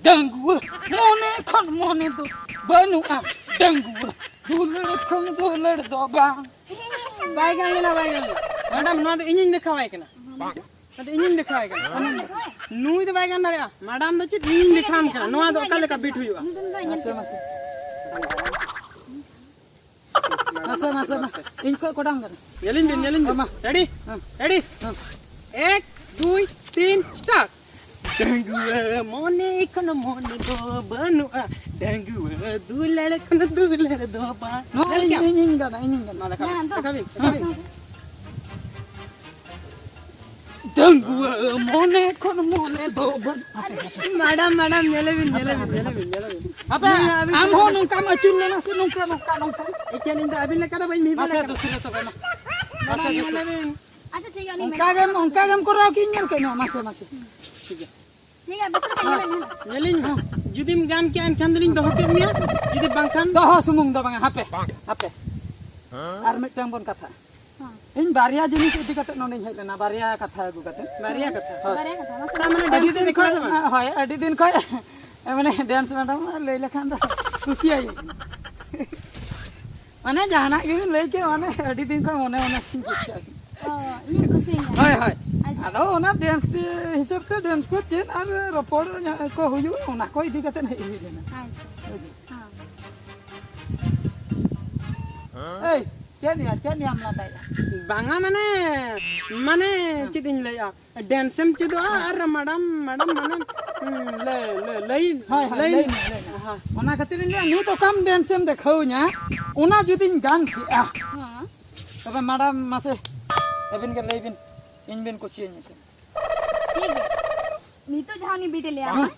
ᱰᱟᱺᱜᱩᱣᱟᱹ ᱢᱚᱱᱮ ᱠᱷᱚᱱ ᱢᱚᱱᱮ ᱫᱚ ᱵᱟᱹᱱᱩᱜᱼᱟ᱾ ᱰᱟᱺᱜᱩᱣᱟᱹ ᱫᱩᱞᱟᱹᱲ ᱠᱷᱚᱱ ᱫᱩᱞᱟᱹᱲ ᱫᱚ ᱵᱟᱝ᱾ ᱵᱟᱭ ᱜᱟᱱ ᱞᱮᱱᱟ, ᱵᱟᱭ ᱜᱟᱱ ᱞᱮᱱᱟ᱾ ᱢᱮᱰᱟᱢ, ᱱᱚᱣᱟ ᱫᱚ ᱤᱧᱤᱧ ᱫᱮᱠᱷᱟᱣᱟᱭ ᱠᱟᱱᱟ᱾ ᱱᱚᱣᱟ ᱫᱚ ᱤᱧᱤᱧ ᱫᱮᱠᱷᱟᱣᱟᱭ ᱠᱟᱱᱟ᱾ ᱱᱩᱭ ᱫᱚ ᱵᱟᱭ ᱜᱟᱱ ᱫᱟᱲᱮᱭᱟᱜᱼᱟ᱾ ᱢᱮᱰᱟᱢ ᱫᱚ ᱪᱮᱫ ᱤᱧᱤᱧ ᱫᱮᱠᱷᱟᱣᱟᱢ ᱠᱟᱱᱟ᱾ ᱱᱚᱣᱟ ᱫᱚ ᱚᱠᱟ ᱞᱮᱠᱟ ᱵᱤᱴ ᱦᱩᱭᱩᱜᱼᱟ? ᱢᱟᱥᱮ, ᱢᱟᱥᱮ᱾ ᱢᱟᱥᱮ, ᱢᱟᱥᱮ, ᱢᱟ᱾ ᱤᱧ ᱠᱷᱚᱡ ᱠᱚᱰᱟᱝ ᱠᱟᱱᱟ᱾ ᱧᱮᱞᱤᱧ ᱵᱤᱱ, ᱧᱮᱞᱤᱧ ᱵᱤᱱ᱾ ᱢᱟ᱾ ᱨᱮᱰᱤ? ᱦᱮᱸ᱾ ᱨᱮᱰᱤ? ᱦᱮᱸ᱾ ᱮᱠ, ᱫᱩᱭ, ᱛᱤᱱ, ᱥᱴᱟᱨᱴ᱾ ᱰᱟᱺᱜᱩᱣᱟᱹ ᱢᱚᱱᱮ ᱠᱷᱚᱱ ᱢᱚᱱᱮ ᱫᱚ ᱵᱟᱹᱱᱩᱜᱼᱟ᱾ ᱰᱟᱺᱜᱩᱣᱟᱹ ᱫᱩᱞᱟᱹᱲ ᱠᱷᱚᱱ ᱫᱩᱞᱟᱹᱲ ᱫᱚ ᱵᱟᱝ᱾ ᱱᱚᱣᱟ ᱧᱮᱞ ᱤᱧ, ᱠᱮᱜᱼᱟᱢ? ᱤᱧ, ᱤᱧ ᱜᱟᱱᱟ, ᱤᱧ, ᱤᱧ ᱜᱟᱱᱟ᱾ ᱢᱟ ᱫᱮᱠᱷᱟᱣ ᱵᱤᱱ, ᱦᱮᱸ, ᱫᱮᱠᱷᱟᱣ ᱵᱤᱱ᱾ ᱦᱮᱸ᱾ ᱰᱟᱺᱜᱩᱣᱟᱹ ᱢᱚᱱᱮ ᱠᱷᱚᱱ ᱢᱚᱱᱮ ᱫᱚ ᱵᱟᱹᱱᱩᱜᱼᱟ᱾ ᱢᱮᱰᱟᱢ, ᱢᱮᱰᱟᱢ, ᱧᱮᱞᱮ ᱵᱤᱱ, ᱧᱮᱞᱮ ᱵᱤᱱ, ᱧᱮᱞᱮ ᱵᱤᱱ, ᱧᱮᱞᱮ ᱵᱤᱱ᱾ ᱟᱯᱮ, ᱧᱮᱞ ᱢᱮ, ᱟᱹᱵᱤᱱ ᱟᱢ ᱦᱚᱸ ᱪᱮᱫ ᱱᱚᱝᱠᱟᱢ ᱟᱹᱪᱩᱨ ᱞᱮᱱᱟ ᱥᱮ ᱱᱚᱝᱠᱟ, ᱱᱚᱝᱠᱟ, ᱱᱚᱝᱠᱟ? ᱮᱠᱮᱱ ᱤᱧ ᱫᱚ ᱟᱹᱵᱤᱱ ᱞᱮᱠᱟ ᱫᱚ ᱵᱟᱹᱧ ᱢᱤᱫ ᱢᱟᱥᱮ ᱫᱟᱲᱮᱭᱟᱜ ᱫᱩᱥᱨᱟᱹ ᱛᱚᱵᱮ ᱢᱟ᱾ ᱠᱟᱱᱟ᱾ ᱢᱟᱥᱮ ᱢᱮᱰᱟᱢ, ᱫᱩᱥᱨᱟᱹ᱾ ᱧᱮᱞᱮ ᱵᱤᱱ᱾ ᱟᱪᱪᱷᱟ, ᱴᱷᱤᱠ ᱜᱮᱭᱟ, ᱩᱱᱤ ᱚᱱᱠᱟ ᱢᱮᱰᱟᱢ ᱜᱮᱢ, ᱠᱚ ᱚᱱᱠᱟ ᱜᱮᱢ ᱠᱚᱨᱟᱣ ᱠᱤᱧ ᱧᱮᱞ ᱠᱮᱫ ᱢᱮᱭᱟ᱾ ᱢᱟᱥᱮ, ᱢᱟᱥᱮ᱾ ᱴᱷᱤᱠ ᱜᱮᱭᱟ᱾ ᱴᱷᱤᱠ ᱜᱮᱭᱟ, ᱵᱮᱥ ᱞᱮᱠᱟ ᱧᱮᱞᱮ ᱢᱮ ᱦᱟᱸᱜ᱾ ᱧᱮᱞᱤᱧ ᱢᱮ᱾ ᱡᱩᱫᱤᱢ ᱜᱟᱱ ᱠᱮᱜᱼᱟ, ᱮᱱᱠᱷᱟᱱ ᱫᱚᱞᱤᱧ ᱫᱚᱦᱚ ᱠᱮᱫ ᱢᱮᱭᱟ, ᱡᱩᱫᱤ ᱵᱟᱝᱠᱷᱟᱱ ᱫᱚᱦᱚ ᱥᱩᱢᱩᱝ ᱫᱚ ᱵᱟᱝᱟ, ᱦᱟᱯᱮ, ᱦᱟᱯᱮ᱾ ᱟᱨ ᱢᱤᱫᱴᱟᱝ ᱵᱚᱱ ᱠᱟᱛᱷᱟᱜᱼᱟ᱾ ᱦᱮᱸ᱾ ᱤᱧ ᱵᱟᱨᱭᱟ ᱡᱤᱱᱤᱥ ᱤᱫᱤ ᱠᱟᱛᱮ ᱱᱚᱰᱮᱧ ᱦᱮᱡ ᱞᱮᱱᱟ, ᱵᱟᱨᱭᱟ ᱠᱟᱛᱷᱟ ᱟᱹᱜᱩ ᱠᱟᱛᱮ᱾ ᱵᱟᱨᱭᱟ ᱠᱟᱛᱷᱟ? ᱦᱳᱭ᱾ ᱵᱟᱨᱭᱟ ᱠᱟᱛᱷᱟ, ᱢᱟᱥᱮ ᱛᱟᱨ ᱢᱟᱱᱮ ᱟᱹᱰᱤ ᱰᱮᱱᱥ ᱫᱤᱱ ᱞᱮᱠᱟ ᱠᱷᱚᱡ, ᱫᱚ ᱵᱟᱝ? ᱦᱳᱭ, ᱟᱹᱰᱤ ᱫᱤᱱ ᱠᱷᱚᱡ, ᱢᱟᱱᱮ, ᱰᱮᱱᱥ ᱢᱮᱰᱟᱢ ᱞᱟᱹᱭ ᱞᱮᱠᱷᱟᱱ ᱫᱚ ᱠᱩᱥᱤᱭᱟᱭᱟᱹᱧ᱾ ᱢᱟᱱᱮ ᱡᱟᱦᱟᱱᱟᱜ ᱜᱮᱵᱤᱱ ᱞᱟᱹᱭ ᱠᱮᱫ, ᱢᱟᱱᱮ ᱟᱹᱰᱤ ᱫᱤᱱ ᱠᱷᱚᱱ ᱢᱚᱱᱮ ᱢᱚᱱᱮ ᱠᱩᱥᱤᱭᱟᱜ᱾ ᱚ, ᱤᱧ ᱠᱩᱥᱤᱭᱟᱹᱧᱟ᱾ ᱦᱳᱭ, ᱦᱳᱭ᱾ ᱟᱪᱪᱷᱟ᱾ ᱟᱫᱚ ᱚᱱᱟ ᱰᱮᱱᱥ ᱦᱤᱥᱟᱹᱵ ᱛᱮ ᱰᱮᱱᱥ ᱠᱚ ᱪᱮᱫ ᱟᱨ ᱨᱚᱯᱚᱲ ᱠᱚ ᱦᱩᱭᱩᱜᱼᱟ, ᱚᱱᱟ ᱠᱚ ᱤᱫᱤ ᱠᱟᱛᱮ ᱦᱮᱡ ᱦᱩᱭ ᱞᱮᱱᱟ᱾ ᱟᱪᱪᱷᱟ᱾ ᱦᱮᱸ᱾ ᱮᱭ, ᱪᱮᱫ ᱭᱟ, ᱪᱮᱫ ᱭᱟᱢ ᱞᱟᱸᱫᱟᱭᱮᱫᱼᱟ? ᱵᱟᱝᱟ, ᱢᱟᱱᱮ, ᱢᱟᱱᱮ, ᱦᱮᱸ᱾ ᱪᱮᱫ ᱤᱧ ᱞᱟᱹᱭᱟ? ᱰᱮᱱᱥ ᱮᱢ ᱪᱮᱫᱚᱜᱼᱟ ᱟᱨ ᱢᱮᱰᱟᱢ, ᱢᱮᱰᱟᱢ ᱢᱟᱱᱮ, ᱦᱩᱸ, ᱞᱟᱹᱭ, ᱞᱟᱹᱭ, ᱞᱟᱹᱭ, ᱦᱳᱭ, ᱦᱳᱭ, ᱞᱟᱹᱭ ᱞᱟᱹᱭ ᱢᱮ᱾ ᱢᱮ, ᱞᱟᱹᱭ ᱢᱮ᱾ ᱦᱮᱸ᱾ ᱚᱱᱟ ᱠᱷᱟᱹᱛᱤᱨ ᱤᱧ ᱞᱟᱹᱭᱟ, ᱱᱤᱛ ᱚᱠᱟᱢ ᱰᱮᱱᱥ ᱮᱢ ᱫᱮᱠᱷᱟᱣᱟᱹᱧᱟ, ᱚᱱᱟ ᱡᱩᱫᱤᱧ ᱜᱟᱱ ᱠᱮᱜᱼᱟ, ᱦᱮᱸ᱾ ᱛᱚᱵᱮ ᱢᱮᱰᱟᱢ ᱢᱟᱥᱮ ᱟᱹᱵᱤᱱ ᱜᱮ ᱞᱟᱹᱭ ᱵᱤᱱ, ᱤᱧ ᱵᱤᱱ ᱠᱩᱥᱤᱭᱟᱹᱧᱟ ᱥᱮ? ᱴᱷᱤᱠ ᱜᱮᱭᱟ᱾ ᱱᱤᱛᱚᱜ ᱡᱟᱦᱟᱸ ᱩᱱᱤ ᱵᱤᱴ ᱮ ᱞᱟᱹᱭᱟ, ᱦᱮᱸ᱾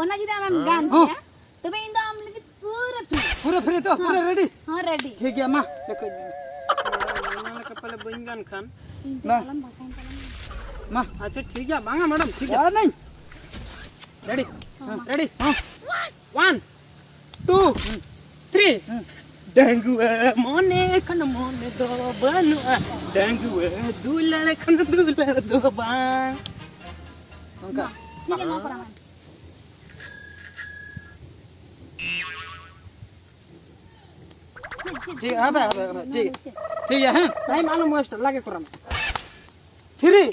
ᱚᱱᱟ ᱡᱩᱫᱤ ᱟᱢᱮᱢ ᱜᱟᱱ ᱦᱮᱸ᱾ ᱠᱮᱭᱟ, ᱛᱚᱵᱮ ᱤᱧ ᱫᱚ ᱟᱢ ᱞᱟᱹᱜᱤᱫ ᱯᱩᱨᱟᱹ ᱯᱷᱨᱤ᱾ ᱯᱩᱨᱟᱹ ᱯᱷᱨᱤ ᱛᱚ? ᱦᱮᱸ᱾ ᱯᱩᱨᱟᱹ ᱨᱮᱰᱤ? ᱦᱮᱸ, ᱨᱮᱰᱤ᱾ ᱴᱷᱤᱠ ᱜᱮᱭᱟ, ᱢᱟ, ᱫᱮᱠᱷᱟᱣ ᱢᱮ᱾ ᱚᱱᱟ ᱞᱮᱠᱟ ᱯᱟᱞᱮ ᱵᱟᱹᱧ ᱜᱟᱱ ᱠᱷᱟᱱ᱾ ᱤᱧ ᱛᱮ ᱵᱟᱝ᱾ ᱟᱞᱚᱢ ᱵᱷᱟᱥᱟᱧ ᱛᱟᱞᱟᱝ᱾ ᱢᱟ᱾ ᱟᱪᱪᱷᱟ, ᱴᱷᱤᱠ ᱜᱮᱭᱟ, ᱵᱟᱝᱟ, ᱢᱮᱰᱟᱢ, ᱴᱷᱤᱠ ᱜᱮᱭᱟ᱾ ᱟᱨ ᱱᱟᱹᱧ᱾ ᱨᱮᱰᱤ? ᱦᱮᱸ, ᱢᱟ᱾ ᱨᱮᱰᱤ? ᱦᱮᱸ᱾ ᱚᱣᱟᱱ, ᱴᱩ, ᱦᱩᱸ᱾ ᱛᱷᱨᱤ᱾ ᱦᱩᱸ᱾ ᱰᱟᱺᱜᱩᱣᱟᱹ ᱢᱚᱱᱮ ᱠᱷᱚᱱ ᱢᱚᱱᱮ ᱫᱚ ᱵᱟᱹᱱᱩᱜᱼᱟ, ᱰᱟᱺᱜᱩᱣᱟᱹ ᱫᱩᱞᱟᱹᱲ ᱠᱷᱚᱱ ᱫᱩᱞᱟᱹᱲ ᱫᱚ ᱵᱟᱝ᱾ ᱚᱱᱠᱟ᱾ ᱢᱟ, ᱴᱷᱤᱠ ᱜᱮᱭᱟ, ᱱᱚᱣᱟ ᱯᱚᱨᱮ ᱟᱢ᱾ ᱪᱮᱫ, ᱪᱮᱫ, ᱴᱷᱤᱠ, ᱪᱮᱫ, ᱦᱟᱯᱮ, ᱦᱟᱯᱮ, ᱦᱟᱯᱮ, ᱱᱚᱣᱟ ᱴᱷᱤᱠ᱾ ᱫᱚ ᱪᱮᱫ? ᱴᱷᱤᱠ ᱜᱮᱭᱟ, ᱦᱮᱸ? ᱴᱟᱭᱤᱢ ᱟᱞᱚᱢ ᱳᱭᱮᱥᱴ, ᱞᱟᱜᱮ ᱠᱚᱨᱟᱣ ᱢᱮ᱾ ᱛᱷᱨᱤ,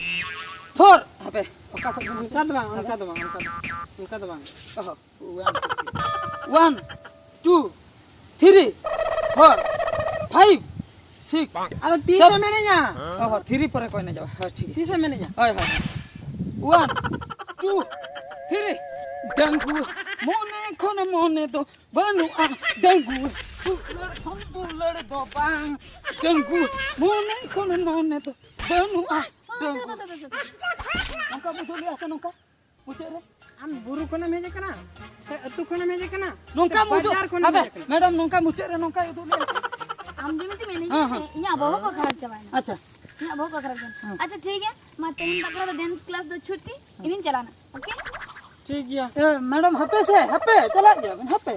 ᱯᱷᱳᱨ, ᱦᱟᱯᱮ, ᱚᱠᱟ ᱠᱷᱚᱡ ᱵᱚᱱ ᱚᱱᱠᱟ ᱫᱚ ᱵᱟᱝ, ᱚᱱᱠᱟ ᱫᱚ ᱵᱟᱝ, ᱚᱱᱠᱟ ᱫᱚ, ᱚᱱᱠᱟ ᱫᱚ ᱵᱟᱝ᱾ ᱚᱦᱚ, one, two, three, four, five, six, ᱟᱫᱚ ᱛᱤᱥ ᱮᱢ ᱥᱮᱵᱷᱮᱱ᱾ ᱮᱱᱮᱡᱟ? ᱚᱦᱚ, ᱛᱷᱨᱤ ᱯᱚᱨᱮ ᱠᱚ ᱮᱱᱮᱡᱟ᱾ ᱦᱳᱭ, ᱴᱷᱤᱠ ᱜᱮᱭᱟ᱾ ᱛᱤᱥ ᱮᱢ ᱮᱱᱮᱡᱟ? ᱦᱳᱭ, ᱦᱳᱭ᱾ One, two, three. ᱰᱟᱺᱜᱩᱣᱟᱹ ᱢᱚᱱᱮ ᱠᱷᱚᱱ ᱢᱚᱱᱮ ᱫᱚ ᱵᱟᱹᱱᱩᱜᱼᱟ, ᱰᱟᱺᱜᱩᱣᱟᱹ ᱫᱩᱞᱟᱹᱲ ᱠᱷᱚᱱ ᱫᱩᱞᱟᱹᱲ ᱫᱚ ᱵᱟᱝ᱾ ᱰᱟᱺᱜᱩᱣᱟᱹ ᱢᱚᱱᱮ ᱠᱷᱚᱱ ᱢᱚᱱᱮ ᱫᱚ ᱵᱟᱹᱱᱩᱜᱼᱟ, ᱰᱟᱺᱜᱩᱣᱟᱹ᱾ ᱱᱚᱝᱠᱟ ᱵᱩᱡᱷᱟᱹᱣ ᱞᱮᱜᱼᱟ ᱥᱮ ᱱᱚᱝᱠᱟ? ᱢᱩᱪᱟᱹᱫ ᱨᱮ? ᱟᱢ ᱵᱩᱨᱩ ᱠᱷᱚᱱᱮᱢ ᱦᱮᱡ ᱟᱠᱟᱱᱟ? ᱥᱮ ᱟᱹᱛᱩ ᱠᱷᱚᱱᱮᱢ ᱦᱮᱡ ᱟᱠᱟᱱᱟ? ᱱᱚᱝᱠᱟ ᱥᱮ ᱢᱩᱪᱟᱹᱫ, ᱵᱟᱡᱟᱨ ᱠᱷᱚᱱᱮᱢ ᱟᱵᱮ, ᱦᱮᱡ ᱟᱠᱟᱱᱟ? ᱢᱮᱰᱟᱢ, ᱱᱚᱝᱠᱟ ᱢᱩᱪᱟᱹᱫ ᱨᱮ ᱱᱚᱝᱠᱟ ᱩᱫᱩᱜ ᱞᱮ᱾ ᱟᱢ ᱡᱮᱢᱤᱛᱤᱢ ᱮᱱᱮᱡ ᱦᱮᱸ, ᱥᱮ, ᱦᱮᱸ᱾ ᱤᱧᱟᱹᱜ ᱵᱚᱦᱚᱜ ᱠᱚ ᱠᱷᱟᱨᱟᱯ ᱪᱟᱵᱟᱭᱮᱱᱟ᱾ ᱟᱪᱪᱷᱟ᱾ ᱤᱧᱟᱹᱜ ᱵᱚᱦᱚᱜ ᱠᱚ ᱠᱷᱟᱨᱟᱯ ᱪᱟᱵᱟᱭᱮᱱᱟ᱾ ᱦᱮᱸ᱾ ᱟᱪᱪᱷᱟ, ᱴᱷᱤᱠ ᱜᱮᱭᱟ, ᱢᱟ ᱛᱮᱦᱮᱧ ᱵᱟᱠᱷᱨᱟ ᱫᱚ ᱰᱮᱱᱥ ᱠᱞᱟᱥ ᱫᱚ ᱪᱷᱩᱴᱤ, ᱤᱧᱤᱧ ᱪᱟᱞᱟᱣᱱᱟ, ᱳᱠᱮ? ᱴᱷᱤᱠ ᱜᱮᱭᱟ᱾ ᱮ, ᱢᱮᱰᱟᱢ, ᱦᱟᱯᱮ ᱥᱮ, ᱦᱟᱯᱮ, ᱪᱟᱞᱟᱜ ᱜᱮᱭᱟ ᱵᱮᱱ, ᱦᱟᱯᱮ᱾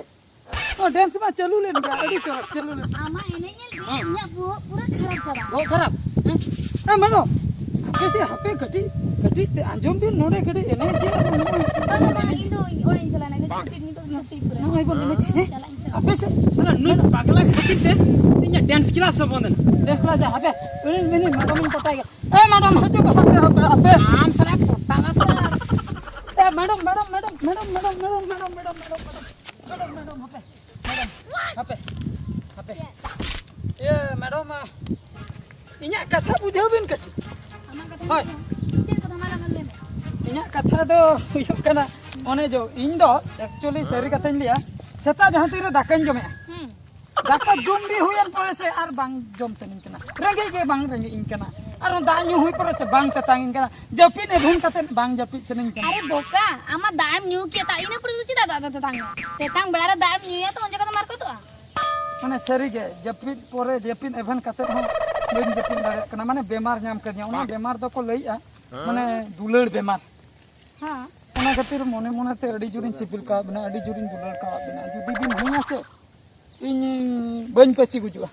ᱚ, ᱰᱮᱱᱥ ᱢᱟ ᱪᱟᱹᱞᱩ ᱞᱮᱱ ᱜᱮᱭᱟ, ᱟᱹᱰᱤ ᱪᱚᱨᱚᱠ ᱪᱟᱹᱞᱩ ᱞᱮᱱ᱾ ᱟᱢᱟᱜ ᱮᱱᱮᱡ ᱧᱮᱞ ᱛᱮ ᱦᱮᱸ᱾ ᱤᱧᱟᱹᱜ ᱵᱚᱦᱚᱜ ᱯᱩᱨᱟᱹ ᱠᱷᱟᱨᱟᱯ ᱪᱟᱵᱟ᱾ ᱵᱚᱦᱚᱜ ᱠᱷᱟᱨᱟᱯ? ᱦᱮᱸ? ᱮ, ᱢᱮᱰᱟᱢ, ᱦᱟᱯᱮ ᱥᱮ, ᱦᱟᱯᱮ ᱠᱟᱹᱴᱤᱡ, ᱠᱟᱹᱴᱤᱡ ᱛᱮ ᱟᱸᱡᱚᱢ ᱵᱤᱱ ᱱᱚᱰᱮ ᱠᱟᱹᱴᱤᱡ ᱮᱱᱮᱡ ᱪᱮᱫ ᱟᱵᱚ ᱱᱚᱜᱼᱚᱭ᱾ ᱵᱟᱝᱟ, ᱵᱟᱝᱟ, ᱤᱧ ᱫᱚ ᱚᱲᱟᱜ ᱤᱧ ᱪᱟᱞᱟᱜᱼᱟ, ᱱᱤᱛᱚᱜ ᱪᱷᱩᱴᱤ, ᱱᱤᱛᱚᱜ ᱪᱷᱩᱴᱤ ᱯᱩᱨᱟᱹ᱾ ᱱᱚᱜᱼᱚᱭ ᱵᱚᱱ ᱮᱱᱮᱡ, ᱦᱮᱸ? ᱪᱟᱞᱟᱜ ᱤᱧ ᱪᱟᱞᱟᱜᱼᱟ᱾ ᱟᱯᱮ ᱥᱮᱫ ᱥᱟᱞᱟ ᱱᱩᱭ ᱯᱟᱜᱽᱞᱟ ᱠᱷᱟᱹᱛᱤᱨ ᱛᱮ ᱤᱧᱟᱹᱜ ᱰᱮᱱᱥ ᱠᱞᱟᱥ ᱦᱚᱸ ᱵᱚᱱᱫ ᱮᱱᱟ᱾ ᱰᱮᱱᱥ ᱠᱞᱟᱥ ᱫᱚ ᱦᱟᱯᱮ, ᱩᱱᱤ ᱢᱤᱱᱤ ᱢᱮᱰᱟᱢ ᱤᱧ ᱯᱚᱴᱟᱭ ᱜᱮ᱾ ᱮ ᱢᱮᱰᱟᱢ, ᱦᱤᱡᱩᱜ ᱯᱮ, ᱦᱟᱯᱮ, ᱦᱟᱯᱮ, ᱦᱟᱯᱮ᱾ ᱟᱢ ᱥᱟᱞᱟᱜ ᱯᱚᱴᱟᱣᱟ ᱥᱮ? ᱮ ᱢᱮᱰᱟᱢ, ᱢᱮᱰᱟᱢ, ᱦᱟᱯᱮ, ᱢᱮᱰᱟᱢ, ᱢᱮᱰᱟᱢ, ᱦᱟᱯᱮ, ᱦᱟᱯᱮ᱾ ᱤᱭᱟᱹ ᱢᱮᱰᱟᱢ, ᱤᱧᱟᱹᱜ ᱠᱟᱛᱷᱟ ᱵᱩᱡᱷᱟᱹᱣ ᱵᱤᱱ ᱠᱟᱹᱴᱤᱡ᱾ ᱟᱢᱟᱜ ᱠᱟᱛᱷᱟ ᱦᱳᱭ᱾ ᱵᱩᱡᱷᱟᱹᱣ᱾ ᱪᱮᱫ ᱠᱟᱛᱷᱟ, ᱢᱟ ᱞᱟᱹᱭ ᱢᱮ᱾ ᱤᱧᱟᱹᱜ ᱠᱟᱛᱷᱟ ᱫᱚ ᱦᱩᱭᱩᱜ ᱠᱟᱱᱟ, ᱚᱱᱮ ᱡᱚ, ᱤᱧ ᱫᱚ actually ᱥᱟᱹᱨᱤ ᱠᱟᱛᱷᱟᱧ ᱞᱟᱹᱭᱟ, ᱥᱮᱛᱟᱜ ᱡᱟᱦᱟᱸ ᱛᱤᱨᱮ ᱫᱟᱠᱟᱧ ᱡᱚᱢᱮᱜᱼᱟ, ᱦᱩᱸ᱾ ᱫᱟᱠᱟ ᱡᱚᱢ ᱵᱤ ᱦᱩᱭᱮᱱ ᱯᱚᱨᱮ ᱥᱮ ᱟᱨ ᱵᱟᱝ ᱡᱚᱢ ᱥᱟᱱᱟᱧ ᱠᱟᱱᱟ, ᱨᱮᱸᱜᱮᱡ ᱜᱮ ᱵᱟᱝ ᱨᱮᱸᱜᱮᱡ ᱤᱧ ᱠᱟᱱᱟ, ᱟᱨ ᱫᱟᱜ ᱧᱩ ᱦᱩᱭ ᱯᱚᱨᱮ ᱥᱮ ᱵᱟᱝ ᱛᱮᱛᱟᱝ ᱤᱧ ᱠᱟᱱᱟ, ᱡᱟᱹᱯᱤᱫ ᱮᱵᱷᱮᱱ ᱠᱟᱛᱮ ᱵᱟᱝ ᱡᱟᱹᱯᱤᱫ ᱥᱟᱱᱟᱧ ᱠᱟᱱᱟ᱾ ᱟᱨᱮ ᱵᱚᱠᱟ, ᱟᱢᱟᱜ ᱫᱟᱜ ᱮᱢ ᱧᱩ ᱠᱮᱫᱟ, ᱤᱱᱟᱹ ᱯᱚᱨᱮ ᱫᱚ ᱪᱮᱫᱟᱜ ᱫᱟᱜ ᱫᱚ ᱛᱮᱛᱟᱝ ᱢᱮ? ᱛᱮᱛᱟᱝ ᱵᱮᱲᱟ ᱨᱮ ᱫᱟᱜ ᱮᱢ ᱧᱩᱭᱟ ᱛᱚ, ᱩᱱ ᱡᱚᱠᱷᱚᱱ ᱫᱚ ᱢᱟᱨᱠᱚᱛᱚᱜᱼᱟ᱾ ᱢᱟᱱᱮ ᱥᱟᱹᱨᱤ ᱜᱮ, ᱡᱟᱹᱯᱤᱫ ᱯᱚᱨᱮ ᱡᱟᱹᱯᱤᱫ ᱮᱵᱷᱮᱱ ᱠᱟᱛᱮ ᱦᱚᱸ ᱵᱟᱹᱧ ᱡᱟᱹᱯᱤᱫ ᱫᱟᱲᱮᱭᱟᱜ ᱠᱟᱱᱟ, ᱢᱟᱱᱮ ᱵᱮᱢᱟᱨ ᱧᱟᱢ ᱠᱟᱫᱤᱧᱟ᱾ ᱚᱱᱟ ᱵᱮᱢᱟᱨ ᱫᱚᱠᱚ ᱞᱟᱹᱭᱮᱜᱼᱟ, ᱢᱟᱱᱮ ᱫᱩᱞᱟᱹᱲ ᱵᱮᱢᱟᱨ᱾ ᱦᱮᱸ᱾ ᱚᱱᱟ ᱠᱷᱟᱹᱛᱤᱨ ᱢᱚᱱᱮ ᱢᱚᱱᱮᱛᱮ ᱟᱹᱰᱤ ᱡᱳᱨᱤᱧ ᱥᱤᱵᱤᱞ ᱠᱟᱣᱟᱫ ᱵᱮᱱᱟ, ᱟᱹᱰᱤ ᱡᱳᱨᱤᱧ ᱫᱩᱞᱟᱹᱲ ᱠᱟᱣᱟᱫ ᱵᱮᱱᱟ᱾ ᱡᱩᱫᱤ ᱵᱤᱱ ᱦᱩᱭᱟ ᱥᱮ, ᱤᱧ ᱵᱟᱹᱧ ᱯᱟᱹᱥᱤ ᱜᱩᱡᱩᱜᱼᱟ᱾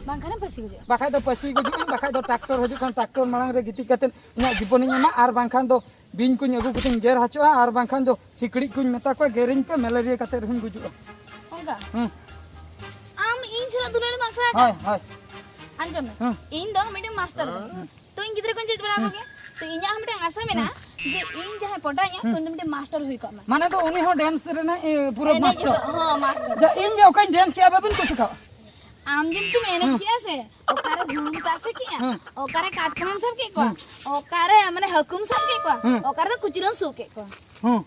ᱵᱟᱝᱠᱷᱟᱱᱮᱢ ᱯᱟᱹᱥᱤ ᱜᱩᱡᱩᱜᱼᱟ᱾ ᱵᱟᱠᱷᱟᱡ ᱫᱚ ᱯᱟᱹᱥᱤ ᱜᱩᱡᱩᱜ ᱟᱹᱧ, ᱵᱟᱠᱷᱟᱡ ᱫᱚ ᱴᱨᱟᱠᱴᱚᱨ ᱦᱤᱡᱩᱜ ᱠᱷᱟᱱ ᱴᱨᱟᱠᱴᱚᱨ ᱢᱟᱲᱟᱝ ᱨᱮ ᱜᱤᱛᱤᱡ ᱠᱟᱛᱮ ᱤᱧᱟᱹᱜ ᱡᱤᱵᱚᱱᱤᱧ ᱮᱢᱟ, ᱟᱨ ᱵᱟᱝᱠᱷᱟᱱ ᱫᱚ ᱵᱤᱧ ᱠᱚᱧ ᱟᱹᱜᱩ ᱠᱟᱛᱮᱧ ᱜᱮᱨ ᱦᱚᱪᱚᱜᱼᱟ, ᱟᱨ ᱵᱟᱝᱠᱷᱟᱱ ᱫᱚ ᱥᱤᱠᱲᱤᱡ ᱠᱚᱧ ᱢᱮᱛᱟ ᱠᱚᱣᱟ, ᱜᱮᱨᱤᱧ ᱯᱮ, ᱢᱮᱞᱮᱨᱤᱭᱟ ᱠᱟᱛᱮ ᱨᱮᱦᱚᱸᱧ ᱜᱩᱡᱩᱜᱼᱟ᱾ ᱚᱱᱠᱟ? ᱦᱩᱸ᱾ ᱟᱢ ᱤᱧ ᱥᱟᱞᱟᱜ ᱫᱩᱞᱟᱹᱲ ᱮᱢ ᱟᱥᱟ ᱟᱠᱟᱫ? ᱦᱳᱭ, ᱦᱳᱭ᱾ ᱟᱸᱡᱚᱢ ᱢᱮ᱾ ᱦᱩᱸ᱾ ᱤᱧ ᱫᱚ ᱢᱤᱫᱴᱮᱱ ᱢᱟᱥᱴᱟᱨ ᱠᱟᱹᱱᱟᱹᱧ᱾ ᱦᱩᱸ᱾ ᱛᱚ ᱤᱧ ᱜᱤᱫᱽᱨᱟᱹ ᱠᱚᱧ ᱪᱮᱫ ᱵᱟᱲᱟ ᱟᱠᱚ ᱜᱮᱭᱟ᱾ ᱛᱚ ᱤᱧᱟᱜ ᱦᱚᱸ ᱢᱤᱫᱴᱮᱱ ᱟᱥᱟ ᱢᱮᱱᱟᱜᱼᱟ ᱡᱮ ᱤᱧ ᱡᱟᱦᱟᱸᱭ ᱯᱚᱴᱟᱣᱤᱧᱟ, ᱛᱚ ᱩᱱᱤ ᱫᱚ ᱢᱤᱫᱴᱮᱱ ᱢᱟᱥᱴᱟᱨ ᱦᱩᱭ ᱠᱚᱜ ᱢᱟ᱾ ᱢᱟᱱᱮ ᱫᱚ ᱩᱱᱤ ᱦᱚᱸ ᱰᱮᱱᱥ ᱨᱮᱱᱟᱜ, ᱮ, ᱯᱩᱨᱟᱹ ᱮᱱᱮᱡ ᱢᱟᱥᱴᱟᱨ᱾ ᱡᱚᱛᱚ, ᱦᱚᱸ, ᱢᱟᱥᱴᱟᱨ᱾ ᱡᱟ, ᱤᱧ ᱡᱮ ᱚᱠᱟᱧ ᱰᱮᱱᱥ ᱠᱮᱜᱼᱟ, ᱵᱟᱵᱤᱱ ᱠᱩᱥᱤ ᱠᱟᱣᱟ? ᱟᱢ ᱡᱮᱢ ᱮᱱᱮᱡ ᱦᱩᱸ᱾ ᱠᱮᱜᱼᱟ ᱥᱮ, ᱚᱠᱟᱨᱮ ᱦᱩᱲᱩᱢ ᱛᱟᱥᱮ ᱠᱮᱜᱼᱟ, ᱦᱩᱸ᱾ ᱚᱠᱟᱨᱮ ᱠᱟᱴᱠᱚᱢᱮᱢ ᱥᱟᱵ ᱠᱮᱫ ᱠᱚᱣᱟ, ᱦᱩᱸ᱾ ᱚᱠᱟᱨᱮ, ᱢᱟᱱᱮ, ᱦᱟᱹᱠᱩᱢ ᱥᱟᱵ ᱠᱮᱫ ᱠᱚᱣᱟ, ᱦᱩᱸ᱾ ᱚᱠᱟᱨᱮ ᱫᱚ ᱠᱩᱪᱞᱟᱹᱢ ᱥᱩᱜ ᱠᱮᱫ ᱠᱚᱣᱟ᱾ ᱦᱩᱸ᱾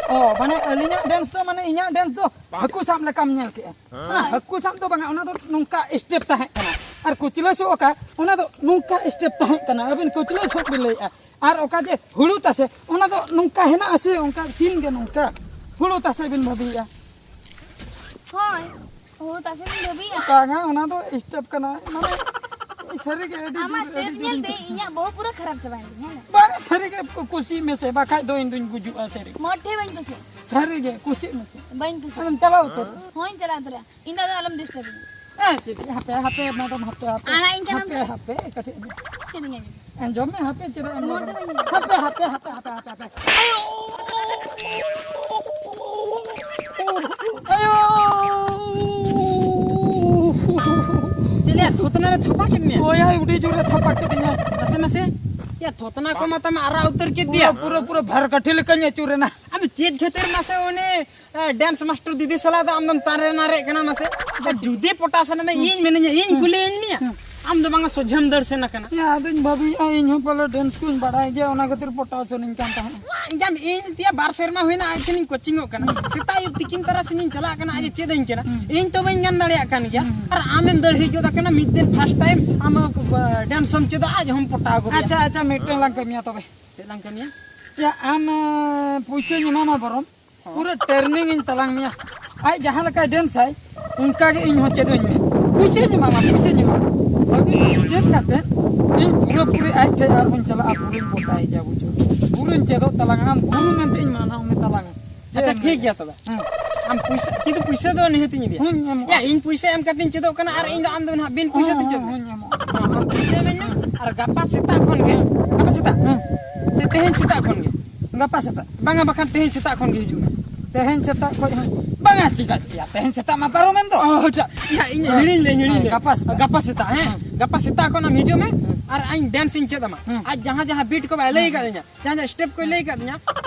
ᱚ, ᱢᱟᱱᱮ ᱟᱹᱞᱤᱧᱟᱜ ᱰᱮᱱᱥ ᱫᱚ, ᱢᱟᱱᱮ ᱤᱧᱟᱜ ᱰᱮᱱᱥ ᱫᱚ ᱦᱟᱹᱠᱩ ᱥᱟᱵ ᱞᱮᱠᱟᱢ ᱧᱮᱞ ᱠᱮᱜᱼᱟ᱾ ᱦᱳᱭ᱾ ᱦᱟᱹᱠᱩ ᱥᱟᱵ ᱫᱚ ᱵᱟᱝᱟ, ᱚᱱᱟ ᱫᱚ ᱱᱚᱝᱠᱟ ᱥᱴᱮᱯ ᱛᱟᱦᱮᱸ ᱠᱟᱱᱟ᱾ ᱟᱨ ᱠᱩᱪᱞᱟᱹ ᱥᱩᱜ ᱚᱠᱟ, ᱚᱱᱟ ᱫᱚ ᱱᱚᱝᱠᱟ ᱥᱴᱮᱯ ᱛᱟᱦᱮᱸ ᱠᱟᱱᱟ᱾ ᱟᱹᱵᱤᱱ ᱠᱩᱪᱞᱟᱹ ᱥᱩᱜ ᱵᱤᱱ ᱞᱟᱹᱭᱮᱜᱼᱟ᱾ ᱟᱨ ᱚᱠᱟ ᱡᱮ ᱦᱩᱲᱩ ᱛᱟᱥᱮ, ᱚᱱᱟ ᱫᱚ ᱱᱚᱝᱠᱟ ᱦᱮᱱᱟᱜᱼᱟ ᱥᱮ, ᱚᱱᱠᱟ ᱥᱤᱱ ᱜᱮ ᱱᱚᱝᱠᱟ᱾ ᱦᱩᱲᱩ ᱛᱟᱥᱮ ᱵᱤᱱ ᱵᱷᱟᱹᱵᱤᱭᱮᱜᱼᱟ᱾ ᱦᱳᱭ, ᱦᱩᱲᱩ ᱛᱟᱥᱮ ᱵᱤᱱ ᱵᱷᱟᱹᱵᱤᱭᱮᱜᱼᱟ᱾ ᱵᱟᱝᱟ, ᱚᱱᱟ ᱫᱚ ᱥᱴᱮᱯ ᱠᱟᱱᱟ᱾ ᱢᱟᱱᱮ, ᱥᱟᱹᱨᱤ ᱜᱮ ᱟᱹᱰᱤ ᱟᱢᱟᱜ ᱡᱳᱨ, ᱥᱴᱮᱯ ᱟᱹᱰᱤ ᱡᱳᱨ ᱧᱮᱞ ᱤᱧ ᱛᱮ ᱠᱩᱥᱤ᱾ ᱤᱧᱟᱹᱜ ᱵᱚᱦᱚᱜ ᱯᱩᱨᱟᱹ ᱠᱷᱟᱨᱟᱯ ᱪᱟᱵᱟᱭᱮᱱ ᱛᱤᱧᱟ, ᱦᱮᱸ᱾ ᱵᱟᱝᱟ, ᱥᱟᱹᱨᱤ ᱜᱮ ᱠᱩ-, ᱠᱩᱥᱤ ᱢᱮᱥᱮ, ᱵᱟᱠᱷᱟᱡ ᱫᱚ ᱤᱧ ᱫᱩᱧ ᱜᱩᱡᱩᱜᱼᱟ, ᱥᱟᱹᱨᱤ᱾ ᱢᱚᱴᱷᱮ ᱵᱟᱹᱧ ᱠᱩᱥᱤᱭᱟᱜᱼᱟ᱾ ᱥᱟᱹᱨᱤ ᱜᱮ, ᱠᱩᱥᱤᱜ ᱢᱮᱥᱮ᱾ ᱵᱟᱹᱧ ᱠᱩᱥᱤᱭᱟᱜᱼᱟ᱾ ᱟᱫᱚᱢ ᱪᱟᱞᱟᱣ ᱩᱛᱟᱹᱨᱚᱜᱼᱟ᱾ ᱦᱚᱸᱧ ᱪᱟᱞᱟᱣ ᱩᱛᱟᱹᱨᱚᱜᱼᱟ᱾ ᱤᱧ ᱫᱚ ᱟᱫᱚ ᱟᱞᱚᱢ ᱰᱤᱥᱴᱟᱵᱤᱧᱟ᱾ ᱦᱮᱸ, ᱪᱮᱫ, ᱦᱟᱯᱮ, ᱦᱟᱯᱮ, ᱢᱮᱰᱟᱢ, ᱦᱟᱯᱮ, ᱦᱟᱯᱮ᱾ ᱟᱲᱟᱜ ᱤᱧ ᱠᱟᱱᱟᱢ ᱦᱟᱯᱮ, ᱥᱮ? ᱦᱟᱯᱮ, ᱠᱟᱹᱴᱤᱡ᱾ ᱪᱮᱫ ᱤᱧ ᱟᱸᱡᱚᱢᱟ? ᱟᱸᱡᱚᱢ ᱢᱮ, ᱦᱟᱯᱮ, ᱪᱮᱫᱟᱜ ᱮᱢ ᱢᱚᱴᱷᱮ ᱨᱚᱲᱟ? ᱵᱟᱹᱧ ᱟᱸᱡᱚᱢᱟ᱾ ᱦᱟᱯᱮ, ᱦᱟᱯᱮ, ᱦᱟᱯᱮ, ᱦᱟᱯᱮ, ᱦᱟᱯᱮ, ᱦᱟᱯᱮ᱾ ᱟᱭᱳ! ᱟᱭᱳ! ᱛᱷᱚᱛᱱᱟ ᱨᱮ ᱛᱷᱟᱯᱟ ᱠᱮᱫ ᱢᱮᱭᱟ? ᱦᱳᱭ, ᱦᱳᱭ, ᱟᱹᱰᱤ ᱡᱳᱨᱮ ᱛᱷᱟᱯᱟ ᱠᱮᱫᱤᱧᱟ᱾ ᱢᱟᱥᱮ, ᱢᱟᱥᱮ᱾ ᱭᱟ, ᱛᱷᱚᱛᱱᱟ ᱠᱚ ᱢᱟ ᱛᱟᱢᱟ ᱟᱨᱟᱜ ᱩᱛᱟᱹᱨ ᱠᱮᱫ ᱯᱩᱨᱟᱹ, ᱫᱮᱭᱟ᱾ ᱯᱩᱨᱟᱹ, ᱯᱩᱨᱟᱹ ᱵᱷᱟᱨ ᱠᱟᱹᱴᱷᱤ ᱞᱮᱠᱟᱧ ᱟᱹᱪᱩᱨ ᱮᱱᱟ᱾ ᱟᱢ ᱫᱚ ᱪᱮᱫ ᱠᱷᱟᱹᱛᱤᱨ ᱢᱟᱥᱮ ᱩᱱᱤ, ᱮ, ᱰᱮᱱᱥ ᱢᱟᱥᱴᱟᱨ ᱫᱤᱫᱤ ᱥᱟᱞᱟᱜ ᱫᱚ ᱟᱢ ᱫᱚᱢ ᱛᱟᱨᱮ ᱱᱟᱨᱮᱜ ᱠᱟᱱᱟ ᱢᱟᱥᱮ? ᱟᱨ ᱡᱩᱫᱤ ᱯᱚᱴᱟᱣ ᱥᱟᱱᱟ ᱢᱮ, ᱤᱧ ᱢᱮᱱᱟᱹᱧᱟ, ᱤᱧ ᱠᱩᱞᱤᱭᱟᱹᱧ ᱢᱮᱭᱟ᱾ ᱦᱩᱸ᱾ ᱟᱢ ᱫᱚ ᱵᱟᱝᱟ ᱥᱚᱡᱷᱮᱢ ᱫᱟᱹᱲ ᱥᱮᱱ ᱟᱠᱟᱱᱟ᱾ ᱭᱟ, ᱟᱫᱚᱧ ᱵᱷᱟᱹᱵᱤᱭᱮᱜᱼᱟ, ᱤᱧ ᱦᱚᱸ ᱯᱟᱞᱮ ᱰᱮᱱᱥ ᱠᱚᱧ ᱵᱟᱲᱟᱭ ᱜᱮᱭᱟ, ᱚᱱᱟ ᱠᱷᱟᱹᱛᱤᱨ ᱯᱚᱴᱟᱣ ᱥᱟᱱᱟᱧ ᱠᱟᱱ ᱛᱟᱦᱮᱸᱫ᱾ ᱧᱟᱢ ᱤᱧ ᱛᱮᱭᱟ ᱵᱟᱨ ᱥᱮᱨᱢᱟ ᱦᱩᱭᱱᱟ, ᱟᱡ ᱴᱷᱮᱱᱤᱧ ᱠᱳᱪᱤᱝᱚᱜ ᱠᱟᱱᱟ᱾ ᱥᱮᱛᱟᱜ ᱟᱹᱭᱩᱵ ᱛᱤᱠᱤᱱ ᱛᱟᱨᱟᱥᱤᱧᱤᱧ ᱪᱟᱞᱟᱜ ᱠᱟᱱᱟ, ᱟᱡ ᱮ ᱪᱮᱫᱟᱹᱧ ᱠᱟᱱᱟ᱾ ᱦᱩᱸ᱾ ᱤᱧ ᱛᱚ ᱵᱟᱹᱧ ᱜᱟᱱ ᱫᱟᱲᱮᱭᱟᱜ ᱠᱟᱱ ᱜᱮᱭᱟ᱾ ᱦᱩᱸ᱾ ᱟᱨ ᱟᱢᱮᱢ ᱫᱟᱹᱲ ᱦᱮᱡ ᱜᱚᱫ ᱟᱠᱟᱱᱟ ᱢᱤᱫ ᱫᱤᱱ first time, ᱟᱢ, ᱟ, ᱰᱮᱱᱥ ᱦᱚᱸᱢ ᱪᱮᱫᱚᱜᱼᱟ, ᱟᱡ ᱦᱚᱸᱢ ᱯᱚᱴᱟᱣ ᱜᱚᱫᱮᱭᱟ᱾ ᱟᱪᱪᱷᱟ, ᱟᱪᱪᱷᱟ, ᱢᱤᱫᱴᱟᱝ ᱞᱟᱝ ᱠᱟᱹᱢᱤᱭᱟ ᱛᱚᱵᱮ᱾ ᱪᱮᱫ ᱞᱟᱝ ᱠᱟᱹᱢᱤᱭᱟ? ᱭᱟ, ᱟᱢ, ᱟ, ᱯᱩᱭᱥᱟᱹᱧ ᱮᱢᱟᱢᱟ ᱵᱚᱨᱚᱝ, ᱦᱚᱸ᱾ ᱯᱩᱨᱟᱹ training ᱤᱧ ᱛᱟᱞᱟᱝ ᱢᱮᱭᱟ᱾ ᱟᱡ ᱡᱟᱦᱟᱸ ᱞᱮᱠᱟᱭ ᱰᱮᱱᱥᱟᱭ, ᱚᱱᱠᱟ ᱜᱮ ᱤᱧ ᱦᱚᱸ ᱪᱮᱫ ᱟᱹᱧ ᱢᱮ᱾ ᱯᱩᱭᱥᱟᱹᱧ ᱮᱢᱟᱢᱟ, ᱯᱩᱭᱥᱟᱹᱧ ᱮᱢᱟᱢᱟ᱾ ᱵᱷᱟᱹᱜᱤ ᱴᱷᱤᱠ ᱪᱮᱫ ᱠᱟᱛᱮ ᱤᱧ ᱯᱩᱨᱟᱹᱯᱩᱨᱤ ᱟᱡ ᱴᱷᱮᱡ ᱟᱨᱦᱚᱸᱧ ᱪᱟᱞᱟᱜᱼᱟ, ᱯᱩᱨᱟᱹᱧ ᱯᱚᱴᱟᱭ ᱜᱮᱭᱟ, ᱵᱩᱡᱷᱟᱹᱣ᱾ ᱯᱩᱨᱟᱹᱧ ᱪᱮᱫᱚᱜ ᱛᱟᱞᱟᱝᱟ, ᱟᱢ ᱜᱩᱨᱩ ᱢᱮᱱᱛᱮ ᱤᱧ ᱢᱟᱱᱟᱣ ᱢᱮ ᱛᱟᱞᱟᱝᱟ᱾ ᱪᱮᱫ ᱟᱪᱪᱷᱟ, ᱮᱢ ᱴᱷᱤᱠ ᱢᱮᱱᱟ? ᱜᱮᱭᱟ ᱛᱚᱵᱮ᱾ ᱦᱮᱸ᱾ ᱟᱢ ᱯᱩᱭᱥᱟᱹ, ᱠᱤᱱᱛᱩ ᱯᱩᱭᱥᱟᱹ ᱫᱚ ᱱᱤᱦᱟᱹᱛ ᱤᱧ ᱤᱫᱤᱭᱟ᱾ ᱦᱮᱸ, ᱮᱢᱚᱜᱼᱟ᱾ ᱭᱟ, ᱤᱧ ᱯᱩᱭᱥᱟᱹ ᱮᱢ ᱠᱟᱛᱮᱧ ᱪᱮᱫᱚᱜ ᱠᱟᱱᱟ ᱟᱨ ᱤᱧ ᱫᱚ ᱟᱢ ᱫᱚ ᱱᱟᱦᱟᱜ ᱵᱤᱱ ᱯᱩᱭᱥᱟᱹ ᱦᱮᱸ, ᱛᱮᱧ ᱪᱮᱫ ᱦᱮᱸ, ᱢᱮᱭᱟ᱾ ᱦᱮᱸ, ᱮᱢᱚᱜᱼᱟ᱾ ᱦᱮᱸ, ᱟᱢ ᱯᱩᱭᱥᱟᱹ ᱤᱢᱟᱹᱧ ᱢᱮ᱾ ᱟᱨ ᱜᱟᱯᱟ ᱥᱮᱛᱟᱜ ᱠᱷᱚᱱ ᱜᱮ, ᱜᱟᱯᱟ ᱥᱮᱛᱟᱜ? ᱦᱮᱸ᱾ ᱥᱮ ᱛᱮᱦᱮᱧ ᱥᱮᱛᱟᱜ ᱠᱷᱚᱱ ᱜᱮ? ᱜᱟᱯᱟ ᱥᱮᱛᱟᱜ᱾ ᱵᱟᱝᱟ, ᱵᱟᱠᱷᱟᱱ ᱛᱮᱦᱮᱧ ᱥᱮᱛᱟᱜ ᱠᱷᱚᱱ ᱜᱮ ᱦᱤᱡᱩᱜ ᱢᱮ᱾ ᱛᱮᱦᱮᱧ ᱥᱮᱛᱟᱜ ᱠᱷᱚᱡ ᱦᱚᱸ? ᱵᱟᱝᱟ, ᱪᱮᱫᱟᱜ ᱭᱟ, ᱛᱮᱦᱮᱧ ᱥᱮᱛᱟᱜ ᱢᱟ ᱯᱟᱨᱚᱢᱮᱱ ᱫᱚ᱾ ᱚ, ᱟᱪᱪᱷᱟ᱾ ᱭᱟ, ᱤᱧ ᱦᱮᱸ᱾ ᱦᱤᱲᱤᱧ ᱞᱮ, ᱦᱤᱲᱤᱧ ᱦᱮᱸ, ᱞᱮ᱾ ᱜᱟᱯᱟ ᱥᱮᱛᱟᱜ᱾ ᱜᱟᱯᱟ ᱥᱮᱛᱟᱜ, ᱦᱮᱸ? ᱦᱮᱸ᱾ ᱜᱟᱯᱟ ᱥᱮᱛᱟᱜ ᱠᱷᱚᱱ ᱟᱢ ᱦᱤᱡᱩᱜ ᱢᱮ᱾ ᱦᱮᱸ᱾ ᱟᱨ ᱤᱧ ᱰᱮᱱᱥ ᱤᱧ ᱪᱮᱫ ᱟᱢᱟ᱾ ᱦᱮᱸ᱾ ᱟᱡ ᱡᱟᱦᱟᱸ ᱡᱟᱦᱟᱸ ᱵᱤᱴ ᱠᱚ ᱵᱟᱭ ᱞᱟᱹᱭ ᱦᱮᱸ᱾ ᱟᱠᱟᱫᱤᱧᱟ, ᱡᱟᱦᱟᱸ ᱡᱟᱦᱟᱸ ᱥᱴᱮᱯ ᱠᱚᱭ ᱞᱟᱹᱭ ᱟᱠᱟᱫᱤᱧᱟ,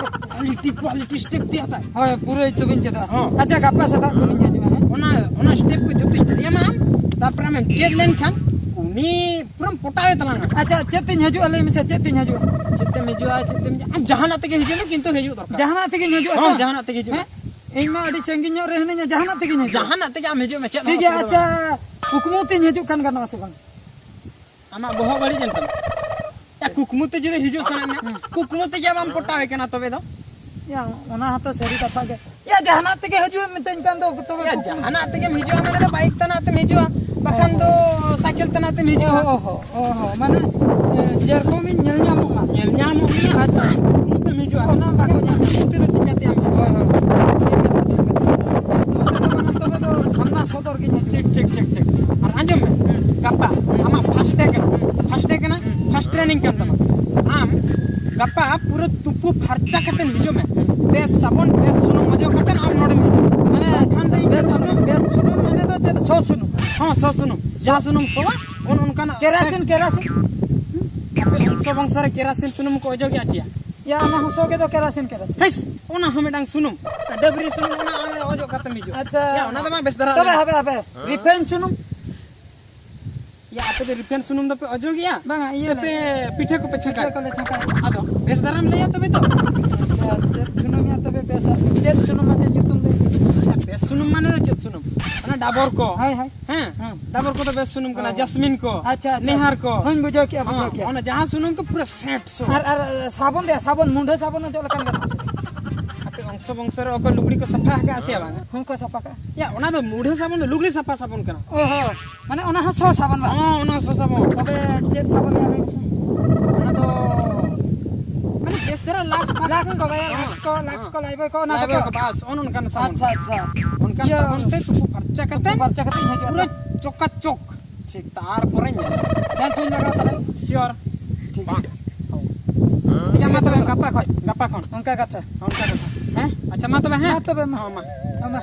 quality, quality step ᱛᱮ ᱦᱟᱛᱟᱣ᱾ ᱦᱳᱭ, ᱯᱩᱨᱟᱹ ᱛᱚᱵᱮᱧ ᱪᱮᱫᱚᱜᱼᱟ᱾ ᱦᱚᱸ᱾ ᱟᱪᱪᱷᱟ, ᱜᱟᱯᱟ ᱥᱮᱛᱟᱜ ᱠᱷᱚᱱᱤᱧ ᱦᱤᱡᱩᱜᱼᱟ, ᱦᱮᱸ? ᱚᱱᱟ, ᱚᱱᱟ ᱥᱴᱮᱯ ᱠᱚ ᱡᱚᱛᱚᱧ ᱞᱟᱹᱭ ᱟᱢᱟ ᱟᱢ, ᱛᱟᱨᱯᱚᱨᱮ ᱟᱢᱮᱢ ᱪᱮᱫ ᱞᱮᱱᱠᱷᱟᱱ ᱩᱱᱤ ᱯᱩᱨᱟᱹᱢ ᱯᱚᱴᱟᱣᱮ ᱛᱟᱞᱟᱝᱟ᱾ ᱟᱪᱪᱷᱟ, ᱪᱮᱫ ᱛᱤᱧ ᱦᱤᱡᱩᱜᱼᱟ? ᱞᱟᱹᱭ ᱢᱮᱥᱮ, ᱪᱮᱫ ᱛᱤᱧ ᱦᱤᱡᱩᱜᱼᱟ? ᱪᱮᱫ ᱛᱮᱢ ᱦᱤᱡᱩᱜᱼᱟ, ᱪᱮᱫ ᱛᱮᱢ ᱦᱤᱡᱩᱜᱼᱟ? ᱟᱢ ᱡᱟᱦᱟᱱᱟᱜ ᱛᱮᱜᱮ ᱦᱤᱡᱩᱜ ᱢᱮ, ᱠᱤᱱᱛᱩ ᱦᱤᱡᱩᱜ ᱫᱚᱨᱠᱟᱨ᱾ ᱡᱟᱦᱟᱱᱟᱜ ᱛᱮᱜᱮᱧ ᱦᱤᱡᱩᱜᱼᱟ ᱦᱚᱸ, ᱛᱚ? ᱡᱟᱦᱟᱱᱟᱜ ᱛᱮᱜᱮ ᱦᱤᱡᱩᱜ ᱦᱮᱸ? ᱢᱮ᱾ ᱤᱧ ᱢᱟ ᱟᱹᱰᱤ ᱥᱟᱺᱜᱤᱧ ᱧᱚᱜ ᱨᱮ ᱦᱤᱱᱟᱹᱧᱟ, ᱡᱟᱦᱟᱱᱟᱜ ᱛᱮᱜᱮᱧ ᱦᱤᱡᱩᱜᱼᱟ᱾ ᱡᱟᱦᱟᱱᱟᱜ ᱛᱮᱜᱮ ᱟᱢ ᱦᱤᱡᱩᱜ ᱢᱮ, ᱪᱮᱫ ᱦᱚᱸ ᱴᱷᱤᱠ ᱜᱮᱭᱟ, ᱚᱥᱩᱵᱤᱫᱷᱟ ᱟᱪᱪᱷᱟ, ᱵᱟᱹᱱᱩᱜᱼᱟ᱾ ᱠᱩᱠᱢᱩ ᱛᱤᱧ ᱦᱤᱡᱩᱜ ᱠᱷᱟᱱ ᱜᱟᱱᱚᱜᱼᱟ ᱥᱮ ᱵᱟᱝ? ᱟᱢᱟᱜ ᱵᱚᱦᱚᱜ ᱵᱟᱹᱲᱤᱡ ᱮᱱ ᱛᱟᱢᱟ᱾ ᱭᱟ, ᱠᱩᱠᱢᱩ ᱛᱮ ᱡᱩᱫᱤ ᱦᱤᱡᱩᱜ ᱥᱟᱱᱟᱭᱮᱫ ᱢᱮᱭᱟ, ᱦᱩᱸ᱾ ᱠᱩᱠᱢᱩ ᱛᱮᱜᱮ ᱵᱟᱢ ᱯᱚᱴᱟᱣᱮ ᱠᱟᱱᱟ ᱛᱚᱵᱮ ᱫᱚ? ᱭᱟ, ᱚᱱᱟ ᱦᱚᱸᱛᱚ ᱥᱟᱹᱨᱤ ᱠᱟᱛᱷᱟ ᱜᱮ᱾ ᱭᱟ, ᱡᱟᱦᱟᱱᱟᱜ ᱛᱮᱜᱮ ᱦᱤᱡᱩᱜ ᱮᱢ ᱢᱤᱛᱟᱹᱧ ᱠᱷᱟᱱ ᱫᱚ ᱛᱚᱵᱮ ᱭᱟ, ᱠᱩᱠᱢᱩ ᱡᱟᱦᱟᱱᱟᱜ ᱛᱮᱜᱮᱢ ᱦᱤᱡᱩᱜᱼᱟ, ᱢᱟᱱᱮ ᱫᱚ ᱵᱟᱭᱤᱠ ᱛᱟᱱᱟᱜ ᱛᱮᱢ ᱦᱤᱡᱩᱜᱼᱟ, ᱵᱟᱠᱷᱟᱱ ᱚ᱾ ᱫᱚ ᱥᱟᱭᱠᱮᱞ ᱛᱟᱱᱟᱜ ᱛᱮᱢ ᱦᱤᱡᱩᱜᱼᱟ᱾ ᱚ, ᱚ, ᱚ, ᱚ, ᱢᱟᱱᱮ, ᱮ, ᱡᱮᱨᱚᱠᱚᱢᱤᱧ ᱧᱮᱞ ᱧᱟᱢᱚᱜ ᱢᱟ᱾ ᱧᱮᱞ ᱧᱟᱢᱚᱜ ᱢᱟ᱾ ᱟᱪᱪᱷᱟ᱾ ᱠᱩᱠᱢᱩ ᱛᱮᱢ ᱦᱤᱡᱩᱜᱼᱟ᱾ ᱚᱱᱟ ᱵᱟᱠᱚ ᱧᱟᱢᱟ᱾ ᱠᱩᱠᱢᱩ ᱛᱮᱫᱚ ᱪᱤᱠᱟᱹᱛᱮ ᱟᱢ ᱦᱤᱡᱩᱜᱼᱟ? ᱦᱳᱭ, ᱦᱳᱭ, ᱦᱳᱭ᱾ ᱴᱷᱤᱠ ᱠᱟᱛᱷᱟ, ᱴᱷᱤᱠ ᱠᱟᱛᱷᱟ᱾ ᱚᱱᱠᱟ ᱫᱚ ᱵᱟᱝᱟ, ᱛᱚᱵᱮ ᱫᱚ ᱥᱟᱢᱱᱟ ᱥᱚᱫᱚᱨ ᱜᱤᱧ ᱦᱤᱡᱩᱜᱼᱟ᱾ ᱴᱷᱤᱠ, ᱴᱷᱤᱠ, ᱴᱷᱤᱠ, ᱴᱷᱤᱠ᱾ ᱟᱨ ᱟᱸᱡᱚᱢ ᱢᱮ, ᱦᱩᱸ᱾ ᱜᱟᱯᱟ ᱦᱩᱸ᱾ ᱟᱢᱟᱜ first day ᱠᱟᱱᱟ, ᱦᱩᱸ᱾ First training ᱠᱟᱱ ᱛᱟᱢᱟ᱾ ᱟᱢ ᱜᱟᱯᱟ ᱯᱩᱨᱟᱹ ᱛᱩᱯᱩ ᱯᱷᱟᱨᱪᱟ ᱠᱟᱛᱮᱢ ᱦᱤᱡᱩᱜ ᱢᱮ᱾ ᱵᱮᱥ ᱥᱟᱵᱚᱱ, ᱵᱮᱥ ᱥᱩᱱᱩᱢ ᱚᱡᱚᱜ ᱠᱟᱛᱮ ᱟᱢ ᱱᱚᱰᱮᱢ ᱦᱤᱡᱩᱜᱼᱟ᱾ ᱢᱟᱱᱮ, ᱵᱟᱝᱠᱷᱟᱱ ᱫᱚ ᱤᱧ ᱵᱮᱥ ᱥᱩᱱᱩᱢ, ᱵᱮᱥ ᱥᱩᱱᱩᱢ ᱢᱟᱱᱮ ᱫᱚ ᱪᱮᱫ ᱥᱚ ᱥᱩᱱᱩᱢ? ᱦᱚᱸ, ᱥᱚ ᱥᱩᱱᱩᱢ, ᱡᱟᱦᱟᱸ ᱥᱩᱱᱩᱢ ᱥᱚᱣᱟ, ᱚᱱ ᱚᱱᱠᱟᱱᱟᱜ᱾ Kerosene, kerosene. ᱟᱯᱮ ᱚᱝᱥᱚ ᱵᱚᱝᱥᱚ ᱨᱮ ᱠᱮᱨᱟᱥᱤᱱ ᱥᱩᱱᱩᱢ ᱠᱚ ᱚᱡᱚᱜᱮᱜᱼᱟ ᱪᱮᱭᱟ? ᱭᱟ, ᱚᱱᱟ ᱦᱚᱸ ᱥᱚ ᱜᱮ ᱫᱚ, ᱠᱮᱨᱟᱥᱤᱱ, ᱠᱮᱨᱟᱥᱤᱱ᱾ ᱦᱮᱸᱥ, ᱚᱱᱟ ᱦᱚᱸ ᱢᱤᱫᱴᱟᱝ ᱥᱩᱱᱩᱢ, ᱰᱟᱹᱵᱽᱨᱤ ᱥᱩᱱᱩᱢ, ᱚᱱᱟ ᱚᱡᱚᱜ ᱠᱟᱛᱮᱢ ᱦᱤᱡᱩᱜᱼᱟ᱾ ᱟᱪᱪᱷᱟ᱾ ᱭᱟ, ᱚᱱᱟ ᱫᱚ ᱵᱟᱝ ᱵᱮᱥ ᱫᱷᱟᱨᱟ ᱛᱚᱵᱮ ᱞᱮ- ᱦᱟᱯᱮ, ᱦᱟᱯᱮ, ᱨᱤᱯᱷᱟᱭᱤᱱ ᱥᱩᱱᱩᱢ? ᱭᱟ, ᱟᱯᱮ ᱫᱚ ᱨᱤᱯᱷᱟᱭᱤᱱ ᱥᱩᱱᱩᱢ ᱫᱚᱯᱮ ᱚᱡᱚᱜᱮᱜᱼᱟ? ᱵᱟᱝᱟ, ᱤᱭᱟᱹ ᱥᱮ ᱞᱮ- ᱯᱮ ᱯᱤᱴᱷᱟᱹ ᱠᱚᱯᱮ ᱯᱤᱴᱷᱟᱹ ᱪᱷᱟᱸᱠᱟ? ᱠᱚᱞᱮ ᱪᱷᱟᱸᱠᱟ᱾ ᱟᱫᱚ ᱵᱮᱥ ᱫᱷᱟᱨᱟᱢ ᱞᱟᱹᱭᱟ ᱛᱚᱵᱮ ᱛᱚ᱾ ᱟᱪᱪᱷᱟ, ᱪᱮᱫ ᱥᱩᱱᱩᱢ ᱭᱟ ᱛᱚᱵᱮ ᱵᱮᱥᱟ? ᱪᱮᱫ ᱥᱩᱱᱩᱢ ᱢᱟᱥᱮ ᱧᱩᱛᱩᱢ ᱞᱟᱹᱭ ᱢᱮ? ᱵᱮᱥ ᱥᱩᱱᱩᱢ ᱢᱟᱱᱮ ᱫᱚ ᱪᱮᱫ ᱥᱩᱱᱩᱢ? ᱚᱱᱟ ᱰᱟᱵᱚᱨ ᱠᱚ᱾ ᱦᱳᱭ, ᱦᱳᱭ᱾ ᱦᱮᱸ? ᱦᱮᱸ᱾ ᱰᱟᱵᱚᱨ ᱠᱚᱫᱚ ᱵᱮᱥ ᱥᱩᱱᱩᱢ ᱠᱟᱱᱟ, ᱚ᱾ ᱡᱟᱥᱢᱤᱱ ᱠᱚ, ᱟᱪᱪᱷᱟ, ᱟᱪᱪᱷᱟ᱾ ᱱᱮᱦᱟᱨ ᱠᱚ᱾ ᱦᱳᱭ, ᱵᱩᱡᱷᱟᱹᱣ ᱠᱮᱜᱼᱟ, ᱵᱩᱡᱷᱟᱹᱣ ᱦᱚᱸ, ᱠᱮᱜᱼᱟ᱾ ᱚᱱᱟ ᱡᱟᱦᱟᱸ ᱥᱩᱱᱩᱢ ᱠᱚ ᱯᱩᱨᱟᱹ ᱥᱮᱱᱴ ᱥᱩᱱᱩᱢ᱾ ᱟᱨ, ᱟᱨ ᱥᱟᱵᱚᱱ ᱫᱚ, ᱥᱟᱵᱚᱱ, ᱢᱩᱰᱷᱟᱹ ᱥᱟᱵᱚᱱ ᱚᱡᱚᱜ ᱞᱮᱠᱷᱟᱱ ᱜᱟᱱᱚᱜᱼᱟ? ᱟᱯᱮ ᱚᱝᱥᱚ ᱵᱚᱝᱥᱚ ᱨᱮ ᱚᱠᱚᱭ ᱞᱩᱜᱽᱲᱤ ᱠᱚ ᱥᱟᱯᱷᱟ ᱟᱠᱟᱫᱼᱟ ᱥᱮ ᱵᱟᱝ? ᱦᱚᱸ, ᱠᱚ ᱥᱟᱯᱷᱟ ᱠᱟᱜᱼᱟ᱾ ᱭᱟ, ᱚᱱᱟ ᱫᱚ ᱢᱩᱰᱷᱟᱹ ᱥᱟᱵᱚᱱ ᱫᱚ ᱞᱩᱜᱽᱲᱤ ᱥᱟᱯᱷᱟ ᱥᱟᱵᱚᱱ ᱠᱟᱱᱟ᱾ ᱚ ᱦᱚᱸ, ᱢᱟᱱᱮ ᱚᱱᱟ ᱦᱚᱸ ᱥᱚ ᱥᱟᱵᱚᱱ ᱵᱟᱝ? ᱦᱚᱸ, ᱚᱱᱟ ᱥᱚ ᱥᱟᱵᱚᱱ᱾ ᱛᱚᱵᱮ ᱪᱮᱫ ᱥᱟᱵᱚᱱ ᱭᱟ ᱞᱟᱹᱭ ᱢᱮᱥᱮ? ᱚᱱᱟ ᱫᱚ ᱢᱟᱱᱮ ᱵᱮᱥ ᱫᱷᱟᱨᱟ ᱞᱟᱠᱥ ᱯᱷᱟᱠᱥ ᱞᱟᱠᱥ ᱠᱚ, ᱵᱟᱭᱟ, ᱦᱚᱸ, ᱞᱟᱠᱥ ᱠᱚ, ᱞᱟᱠᱥ ᱦᱚᱸ᱾ ᱠᱚ, ᱞᱟᱭᱵᱚᱭ ᱠᱚ, ᱚᱱᱟ ᱞᱟᱭᱵᱚᱭ ᱠᱚ? ᱠᱚ, ᱵᱟᱥ, ᱚᱱ ᱚᱱᱠᱟᱱ ᱥᱟᱵᱚᱱ᱾ ᱟᱪᱪᱷᱟ, ᱟᱪᱪᱷᱟ᱾ ᱚᱱᱠᱟᱱ ᱤᱭᱟᱹ ᱥᱟᱵᱚᱱ ᱛᱮ ᱛᱩᱯᱩ ᱯᱷᱟᱨᱪᱟ ᱠᱟᱛᱮ ᱛᱩᱯᱩ ᱯᱷᱟᱨᱪᱟ ᱠᱟᱛᱮ ᱤᱧ ᱦᱤᱡᱩᱜᱼᱟ᱾ ᱯᱩᱨᱟᱹ ᱪᱚᱠᱟᱪᱚᱠ᱾ ᱴᱷᱤᱠ᱾ ᱛᱟᱨᱯᱚᱨᱮ ᱧᱮᱞ᱾ ᱥᱮᱱᱴ ᱦᱚᱧ ᱞᱟᱜᱟᱣ ᱛᱟᱞᱮ᱾ ᱥᱤᱭᱳᱨ᱾ ᱴᱷᱤᱠ᱾ ᱴᱷᱤᱠ ᱜᱮᱭᱟ, ᱢᱟ ᱛᱚᱵᱮ ᱜᱟᱯᱟ ᱠᱷᱚᱡ᱾ ᱜᱟᱯᱟ ᱠᱷᱚᱱ᱾ ᱚᱱᱠᱟ ᱠᱟᱛᱷᱟ᱾ ᱚᱱᱠᱟ ᱠᱟᱛᱷᱟ᱾ ᱦᱮᱸ? ᱟᱪᱪᱷᱟ, ᱢᱟ ᱛᱚᱵᱮ, ᱦᱮᱸ? ᱢᱟ ᱛᱚᱵᱮ, ᱢᱟ᱾ ᱦᱚᱸ, ᱢᱟ᱾ ᱦᱚᱸ, ᱢᱟ᱾